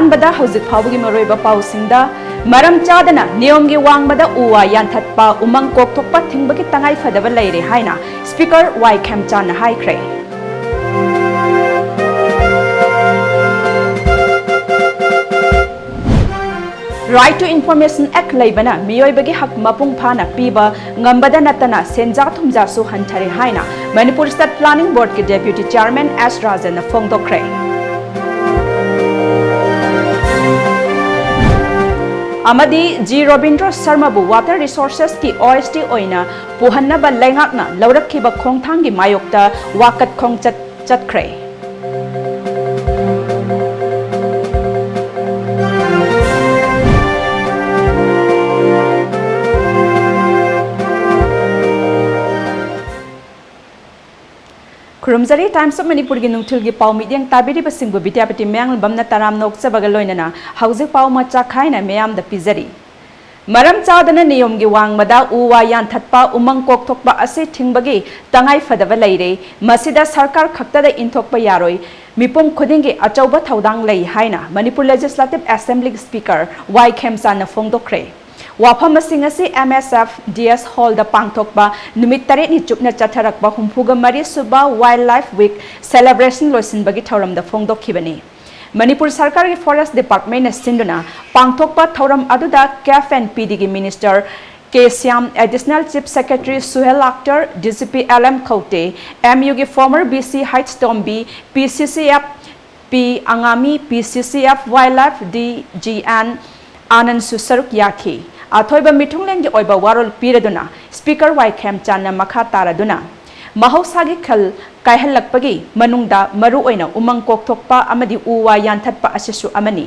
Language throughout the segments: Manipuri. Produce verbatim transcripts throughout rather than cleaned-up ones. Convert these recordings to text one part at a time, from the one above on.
ꯑꯍꯥꯟꯕꯗ ꯍꯧꯖꯤꯛ ꯐꯥꯎꯕꯒꯤ ꯃꯔꯨꯑꯣꯏꯕ ꯄꯥꯎꯁꯤꯡꯗ, ꯃꯔꯝ ꯆꯥꯗꯅ ꯅꯤꯌꯣꯝꯒꯤ ꯋꯥꯡꯃꯗ ꯎ ꯋꯥ ꯌꯥꯟꯊꯠꯄ, ꯎꯃꯪ ꯀꯣꯛꯊꯣꯛꯄ ꯊꯤꯡꯕꯒꯤ ꯇꯉꯥꯏ ꯐꯗꯕ ꯂꯩꯔꯦ ꯍꯥꯏꯅ Speaker ꯋꯥꯏ ꯈꯦꯝꯆꯥꯟꯅ ꯍꯥꯏꯈ꯭ꯔꯦ꯫ Right to Information Act ꯂꯩꯕꯅ ꯃꯤꯑꯣꯏꯕꯒꯤ ꯍꯛ ꯃꯄꯨꯡ ꯐꯥꯅ ꯄꯤꯕ ꯉꯝꯕꯗ ꯅꯠꯇꯅ ꯁꯦꯟꯖꯥ ꯊꯨꯝꯖꯥꯁꯨ ꯍꯟꯊꯔꯦ ꯍꯥꯏꯅ ꯃꯅꯤꯄꯨꯔ State Planning Board ꯀꯤ Deputy Chairman ꯑꯦꯁ ꯔꯥꯖꯟꯅ ꯐꯣꯡꯗꯣꯛꯈ꯭ꯔꯦ꯫ ꯑꯃꯗꯤ ꯖꯤ ꯔꯣꯕꯤꯟꯗ꯭ꯔꯣ ꯁꯔꯃꯕꯨ Water Resources ꯀꯤ ꯑꯣ ꯑꯦꯁ ꯗꯤ ꯑꯣꯏꯅ ꯄꯨꯍꯟꯅꯕ ꯂꯩꯉꯥꯛꯅ ꯂꯧꯔꯛꯈꯤꯕ ꯈꯣꯡꯊꯥꯡꯒꯤ ꯃꯥꯌꯣꯛꯇ ꯋꯥꯀꯠ ꯈꯣꯡꯆꯠ ꯆꯠꯈ꯭ꯔꯦ꯫ ꯈꯨꯔꯨꯝꯖꯔꯤ꯫ Times of ꯃꯅꯤꯄꯨꯔꯒꯤ ꯅꯨꯡꯊꯤꯜꯒꯤ ꯄꯥꯎ ꯃꯤꯠꯌꯦꯡ ꯇꯥꯕꯤꯔꯤꯕꯁꯤꯡꯕꯨ ꯕꯤꯗ꯭ꯌꯥꯄꯇꯤ ꯃꯌꯥꯡꯂꯝꯕꯝꯅ ꯇꯔꯥꯝꯅ ꯑꯣꯛꯆꯕꯒ ꯂꯣꯏꯅꯅ ꯍꯧꯖꯤꯛ ꯄꯥꯎ ꯃꯆꯥ ꯈꯥꯏꯅ ꯃꯤꯌꯥꯝꯗ ꯄꯤꯖꯔꯤ꯫ ꯃꯔꯝ ꯆꯥꯗꯅ ꯅꯤꯌꯣꯝꯒꯤ ꯋꯥꯡꯃꯗ ꯎ ꯋꯥ ꯌꯥꯟꯊꯠꯄ, ꯎꯃꯪ ꯀꯣꯛꯊꯣꯛꯄ ꯑꯁꯤ ꯊꯤꯡꯕꯒꯤ ꯇꯉꯥꯏ ꯐꯗꯕ ꯂꯩꯔꯦ꯫ ꯃꯁꯤꯗ ꯁꯔꯀꯥꯔ ꯈꯛꯇꯗ ꯏꯟꯊꯣꯛꯄ ꯌꯥꯔꯣꯏ, ꯃꯤꯄꯨꯝ ꯈꯨꯗꯤꯡꯒꯤ ꯑꯆꯧꯕ ꯊꯧꯗꯥꯡ ꯂꯩ ꯍꯥꯏꯅ ꯃꯅꯤꯄꯨꯔ Legislative Assembly ꯒꯤ Speaker ꯋꯥꯏ ꯈꯦꯝꯆꯥꯟꯅ ꯐꯣꯡꯗꯣꯛꯈ꯭ꯔꯦ꯫ ꯋꯥꯐꯝ ꯑꯁꯤꯡ ꯑꯁꯤ ꯑꯦꯝ ꯑꯦꯁ ꯑꯦꯐ ꯗꯤ ꯑꯦꯁ ꯍꯣꯜꯗ ꯄꯥꯡꯊꯣꯛꯄ ꯅꯨꯃꯤꯠ ꯇꯔꯦꯠꯅꯤ ꯆꯨꯞꯅ ꯆꯠꯊꯔꯛꯄ ꯍꯨꯝꯐꯨꯒ ꯃꯔꯤ ꯁꯨꯕ Wildlife Week celebration ꯂꯣꯏꯁꯤꯟꯕꯒꯤ ꯊꯧꯔꯝꯗ ꯐꯣꯡꯗꯣꯛꯈꯤꯕꯅꯤ꯫ ꯃꯅꯤꯄꯨꯔ ꯁꯔꯀꯥꯔꯒꯤ Forest Department ꯅ ꯁꯤꯟꯗꯨꯅ ꯄꯥꯡꯊꯣꯛꯄ ꯊꯧꯔꯝ ꯑꯗꯨꯗ ꯀꯦꯞ ꯑꯦꯟ ꯄꯤ ꯗꯤ ꯒꯤ Minister K Shyam, Additional Chief Secretary Suhel Akhtar, D G P L M Khaute, M U ꯒꯤ former V C Heicha Tombi, P C C F P ꯑꯉꯥꯃꯤ, P C C F Wildlife D G N ꯑꯥꯅꯟꯗꯁꯨ ꯁꯔꯨꯛ ꯌꯥꯈꯤ꯫ ꯑꯊꯣꯏꯕ ꯃꯤꯊꯨꯡꯂꯦꯟꯒꯤ ꯑꯣꯏꯕ ꯋꯥꯔꯣꯜ ꯄꯤꯔꯗꯨꯅ Speaker ꯋꯥꯏ ꯈꯦꯝꯆꯥꯟꯅ ꯃꯈꯥ ꯇꯥꯔꯗꯨꯅ, ꯃꯍꯧꯁꯥꯒꯤ ꯈꯜ ꯀꯥꯏꯍꯜꯂꯛꯄꯒꯤ ꯃꯅꯨꯡꯗ ꯃꯔꯨꯑꯣꯏꯅ ꯎꯃꯪ ꯀꯣꯛꯊꯣꯛꯄ ꯑꯃꯗꯤ ꯎ ꯋꯥ ꯌꯥꯟꯊꯠꯄ ꯑꯁꯤꯁꯨ ꯑꯃꯅꯤ꯫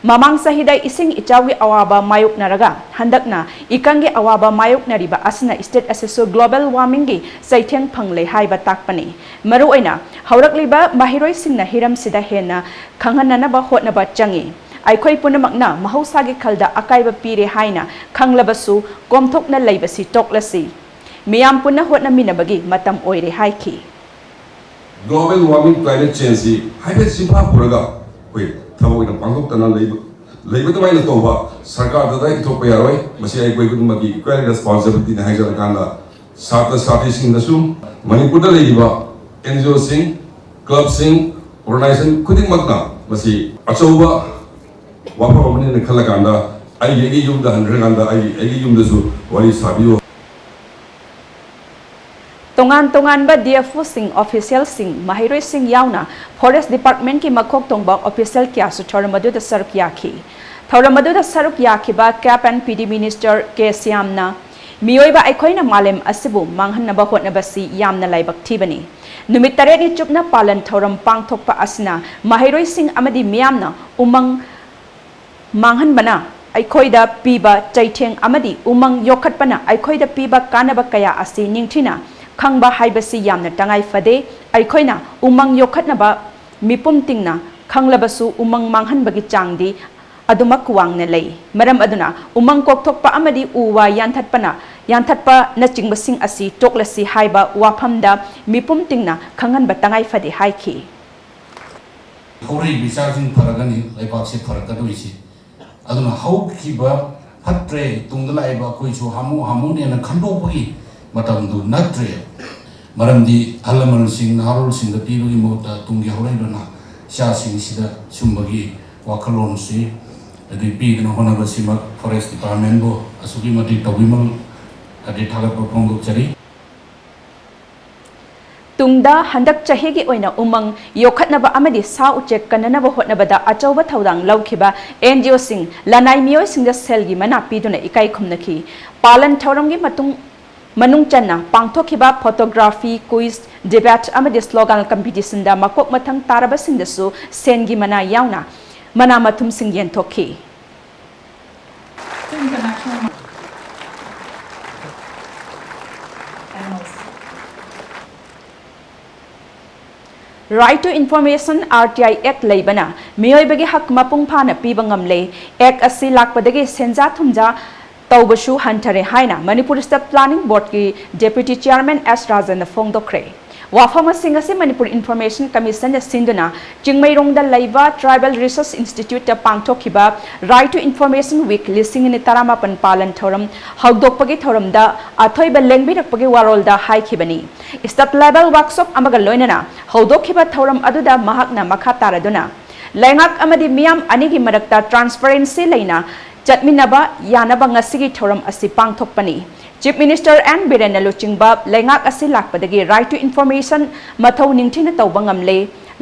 ꯃꯃꯥꯡ ꯆꯍꯤꯗ ꯏꯁꯤꯡ ꯏꯆꯥꯎꯒꯤ ꯑꯋꯥꯕ ꯃꯥꯌꯣꯛꯅꯔꯒ ꯍꯟꯗꯛꯅ ꯏꯀꯪꯒꯤ ꯑꯋꯥꯕ ꯃꯥꯌꯣꯛꯅꯔꯤꯕ ꯑꯁꯤꯅ state ꯑꯁꯤꯁꯨ global warming ꯒꯤ ꯆꯩꯊꯦꯡ ꯐꯪꯂꯦ ꯍꯥꯏꯕ ꯇꯥꯛꯄꯅꯤ꯫ ꯃꯔꯨꯑꯣꯏꯅ ꯍꯧꯔꯛꯂꯤꯕ ꯃꯍꯩꯔꯣꯏꯁꯤꯡꯅ ꯍꯤꯔꯝꯁꯤꯗ ꯍꯦꯟꯅ ꯈꯪꯍꯟꯅꯅꯕ ꯍꯣꯠꯅꯕ ꯆꯪꯏ꯫ ꯑꯩꯈꯣꯏ ꯄꯨꯝꯅꯃꯛꯅ ꯃꯍꯧꯁꯥꯒꯤ ꯈꯜꯗ ꯑꯀꯥꯏꯕ ꯄꯤꯔꯦ ꯍꯥꯏꯅ ꯈꯪꯂꯕꯁꯨ ꯀꯣꯝꯊꯣꯛꯅ ꯂꯩꯕꯁꯤ ꯇꯣꯛꯂꯁꯤ꯫ ꯃꯤꯌꯥꯝ ꯄꯨꯟꯅ ꯍꯣꯠꯅꯃꯤꯟꯅꯕꯒꯤ ꯃꯇꯝ ꯑꯣꯏꯔꯦ ꯍꯥꯏꯈꯤ꯫ Global warming, climate change ꯁꯤ ꯍꯥꯏꯐꯦꯠ ꯆꯤꯟꯐꯥ ꯄꯨꯔꯒ ꯑꯩꯈꯣꯏ ꯊꯕꯛ ꯑꯣꯏꯅ ꯄꯥꯡꯊꯣꯛꯇꯅ ꯂꯩꯕ ꯂꯩꯕ ꯑꯗꯨꯃꯥꯏꯅ ꯇꯧꯕ ꯁꯔꯀꯥꯔꯗꯨꯗ ꯏꯊꯣꯛꯄ ꯌꯥꯔꯣꯏ꯫ ꯃꯁꯤ ꯑꯩꯈꯣꯏ ꯈꯨꯗꯤꯡꯃꯛꯀꯤ equal responsibility ꯅꯤ ꯍꯥꯏꯖꯔꯀꯥꯟꯗ, ꯁꯥꯇ꯭ꯔ ꯁꯥꯇ꯭ꯔꯤꯁꯤꯡꯗꯁꯨ ꯃꯅꯤꯄꯨꯔꯗ ꯂꯩꯔꯤꯕ N G O ꯁꯤꯡ, club ꯁꯤꯡ, organization ꯈꯨꯗꯤꯡꯃꯛꯅ ꯃꯁꯤ ꯑꯆꯧꯕ ꯋꯥꯐꯝ ꯑꯃꯅꯦꯅ ꯈꯜꯂꯀꯥꯟꯗ, ꯑꯩꯒꯤ ꯑꯩꯒꯤ ꯌꯨꯝꯗ ꯍꯟꯈ꯭ꯔꯀꯥꯟꯗ ꯑꯩꯒꯤ ꯑꯩꯒꯤ ꯌꯨꯝꯗꯁꯨ ꯋꯥꯔꯤ ꯁꯥꯕꯤꯌꯨ꯫ ꯇꯣꯉꯥꯟ ꯇꯣꯉꯥꯟꯕ D F O ꯁꯤꯡ, official ꯁꯤꯡ, ꯃꯍꯩꯔꯣꯏꯁꯤꯡ ꯌꯥꯎꯅ Forest Department ꯀꯤ ꯃꯀꯣꯛ ꯊꯣꯡꯕ official ꯀꯌꯥꯁꯨ ꯊꯧꯔꯝ ꯑꯗꯨꯗ ꯁꯔꯨꯛ ꯌꯥꯈꯤ꯫ ꯊꯧꯔꯝ ꯑꯗꯨꯗ ꯁꯔꯨꯛ ꯌꯥꯈꯤꯕ Cap and P D Minister K ꯁ꯭ꯌꯥꯝꯅ, ꯃꯤꯑꯣꯏꯕ ꯑꯩꯈꯣꯏꯅ ꯃꯥꯂꯦꯝ ꯑꯁꯤꯕꯨ ꯃꯥꯡꯍꯟꯅꯕ ꯍꯣꯠꯅꯕꯁꯤ ꯌꯥꯝꯅ ꯂꯥꯏꯕꯛ ꯊꯤꯕꯅꯤ꯫ ꯅꯨꯃꯤꯠ ꯇꯔꯦꯠꯅꯤ ꯆꯨꯞꯅ ꯄꯥꯂꯟ ꯊꯧꯔꯝ ꯄꯥꯡꯊꯣꯛꯄ ꯑꯁꯤꯅ ꯃꯍꯩꯔꯣꯏꯁꯤꯡ ꯑꯃꯗꯤ ꯃꯤꯌꯥꯝꯅ ꯎꯃꯪ ꯃꯥꯡꯍꯟꯕꯅ ꯑꯩꯈꯣꯏꯗ ꯄꯤꯕ ꯆꯩꯊꯦꯡ ꯑꯃꯗꯤ ꯎꯃꯪ ꯌꯣꯛꯈꯠꯄꯅ ꯑꯩꯈꯣꯏꯗ ꯄꯤꯕ ꯀꯥꯟꯅꯕ ꯀꯌꯥ ꯑꯁꯤ ꯅꯤꯡꯊꯤꯅ ꯈꯪꯕ ꯍꯥꯏꯕꯁꯤ ꯌꯥꯝꯅ ꯇꯉꯥꯏ ꯐꯗꯦ꯫ ꯑꯩꯈꯣꯏꯅ ꯎꯃꯪ ꯌꯣꯛꯈꯠꯅꯕ ꯃꯤꯄꯨꯝ ꯇꯤꯡꯅ ꯈꯪꯂꯕꯁꯨ ꯎꯃꯪ ꯃꯥꯡꯍꯟꯕꯒꯤ ꯆꯥꯡꯗꯤ ꯑꯗꯨꯃꯛ ꯋꯥꯡꯅ ꯂꯩ꯫ ꯃꯔꯝ ꯑꯗꯨꯅ ꯎꯃꯪ ꯀꯣꯛꯊꯣꯛꯄ ꯑꯃꯗꯤ ꯎ ꯋꯥ ꯌꯥꯟꯊꯠꯄꯅ, ꯌꯥꯟꯊꯠꯄꯅꯆꯤꯡꯕꯁꯤꯡ ꯑꯁꯤ ꯇꯣꯛꯂꯁꯤ ꯍꯥꯏꯕ ꯋꯥꯐꯝꯗ ꯃꯤꯄꯨꯝ ꯇꯤꯡꯅ ꯈꯪꯍꯟꯕ ꯇꯉꯥꯏ ꯐꯗꯦ ꯍꯥꯏꯈꯤ꯫ ꯍꯧꯔꯛꯏꯕ ꯏꯆꯥꯁꯤꯡ ꯐꯔꯒꯅꯤ ꯂꯩꯕꯥꯛꯁꯦ ꯐꯔꯛꯀꯗꯣꯏꯁꯤ꯫ ꯑꯗꯨꯅ ꯍꯧꯈꯤꯕ ꯐꯠꯇ꯭ꯔꯦ, ꯇꯨꯡꯗ ꯂꯥꯛꯏꯕ ꯑꯩꯈꯣꯏꯁꯨ ꯍꯥꯃꯨ ꯍꯥꯃꯨꯅꯦꯅ ꯈꯟꯗꯣꯛꯄꯒꯤ ꯃꯇꯝꯗꯨ ꯅꯠꯇ꯭ꯔꯦ꯫ ꯃꯔꯝꯗꯤ ꯑꯍꯜ ꯂꯃꯟꯁꯤꯡ, ꯅꯍꯥꯔꯣꯜꯁꯤꯡꯗ ꯄꯤꯕꯒꯤ ꯃꯍꯨꯠꯇ ꯇꯨꯡꯒꯤ ꯍꯧꯔꯛꯏꯕ ꯏꯆꯥꯁꯤꯡꯁꯤꯗ ꯁꯨꯝꯕꯒꯤ ꯋꯥꯈꯜꯂꯣꯟꯁꯤ ꯑꯗꯨ ꯄꯤꯗꯅ ꯍꯣꯠꯅꯕꯁꯤꯃꯛ Forest Department ꯕꯨ ꯑꯁꯨꯛꯀꯤ ꯃꯇꯤꯛ ꯇꯧꯕꯤꯃꯜ ꯑꯗꯩ ꯊꯥꯒꯠꯄ ꯐꯣꯡꯗꯣꯛꯆꯔꯤ꯫ ꯇꯨꯡꯗ ꯍꯟꯗꯛ ꯆꯍꯤꯒꯤ ꯑꯣꯏꯅ ꯎꯃꯪ ꯌꯣꯛꯈꯠꯅꯕ ꯑꯃꯗꯤ ꯁꯥ ꯎꯆꯦꯛ ꯀꯟꯅꯅꯕ ꯍꯣꯠꯅꯕꯗ ꯑꯆꯧꯕ ꯊꯧꯗꯥꯡ ꯂꯧꯈꯤꯕ N G O ꯁꯤꯡ, ꯂꯅꯥꯏ ꯃꯤꯑꯣꯏꯁꯤꯡꯗ ꯁꯦꯜꯒꯤ ꯃꯅꯥ ꯄꯤꯗꯨꯅ ꯏꯀꯥꯏ ꯈꯨꯝꯅꯈꯤ꯫ ꯄꯥꯂꯟ ꯊꯧꯔꯝꯒꯤ ꯃꯇꯨꯡ, ꯃꯅꯨꯡ ꯆꯟꯅ ꯄꯥꯡꯊꯣꯛꯈꯤꯕ photography, quiz, debate ꯑꯃꯗꯤ slogan competition ꯗ ꯃꯀꯣꯛ ꯃꯊꯪ ꯇꯥꯔꯕꯁꯤꯡꯗꯁꯨ ꯁꯦꯟꯒꯤ ꯃꯅꯥ ꯌꯥꯎꯅ ꯃꯅꯥ ꯃꯊꯨꯝꯁꯤꯡ ꯌꯦꯟꯊꯣꯛꯈꯤ꯫ Right to Information, R T I Act ꯂꯩꯕꯅ ꯃꯤꯑꯣꯏꯕꯒꯤ ꯍꯛ ꯃꯄꯨꯡ ꯐꯥꯅ ꯄꯤꯕ ꯉꯝꯂꯦ꯫ Act ꯑꯁꯤ ꯂꯥꯛꯄꯗꯒꯤ ꯁꯦꯟꯖꯥ ꯊꯨꯝꯖꯥ ꯇꯧꯕꯁꯨ ꯍꯟꯊꯔꯦ ꯍꯥꯏꯅ ꯃꯅꯤꯄꯨꯔ State Planning Board ꯀꯤ Deputy Chairman S ꯔꯥꯖꯟꯅ ꯐꯣꯡꯗꯣꯛꯈ꯭ꯔꯦ꯫ ꯋꯥꯐꯝꯁꯤꯡ ꯑꯁꯤ ꯃꯅꯤꯄꯨꯔ ꯏꯟꯐꯣꯔꯃꯦꯁꯟ ꯀꯃꯤꯁꯟꯅ ꯁꯤꯟꯗꯨꯅ ꯆꯤꯡꯃꯩꯔꯣꯡꯗ ꯂꯩꯕ Tribal Research Instituteꯇ ꯄꯥꯡꯊꯣꯛꯈꯤꯕ Right to Information Week ꯂꯤꯁꯤꯡ ꯑꯅꯤ ꯇꯔꯥꯃꯥꯄꯟ ꯄꯥꯂꯟ ꯊꯧꯔꯝ ꯍꯧꯗꯣꯛꯄꯒꯤ ꯊꯧꯔꯝꯗ ꯑꯊꯣꯏꯕ ꯂꯦꯡꯕꯤꯔꯛꯄꯒꯤ ꯋꯥꯔꯣꯜꯗ ꯍꯥꯏꯈꯤꯕꯅꯤ꯫ State level workshop ꯑꯃꯒ ꯂꯣꯏꯅꯅ ꯍꯧꯗꯣꯛꯈꯤꯕ ꯊꯧꯔꯝ ꯑꯗꯨꯗ ꯃꯍꯥꯛꯅ ꯃꯈꯥ ꯇꯥꯔꯗꯨꯅ ꯂꯩꯉꯥꯛ ꯑꯃꯗꯤ ꯃꯤꯌꯥꯝ ꯑꯅꯤꯒꯤ ꯃꯔꯛꯇ transparency ꯂꯩꯅ ꯆꯠꯃꯤꯟꯅꯕ ꯌꯥꯅꯕ ꯉꯁꯤꯒꯤ ꯊꯧꯔꯝ ꯑꯁꯤ ꯄꯥꯡꯊꯣꯛꯄꯅꯤ꯫ Chief Minister N ꯕꯤꯔꯦꯟꯅ ꯂꯨꯆꯤꯡꯕ ꯂꯩꯉꯥꯛ ꯑꯁꯤ ꯂꯥꯛꯄꯗꯒꯤ Right to Information ꯃꯊꯧ ꯅꯤꯡꯊꯤꯅ ꯇꯧꯕ ꯉꯝꯂꯦ꯫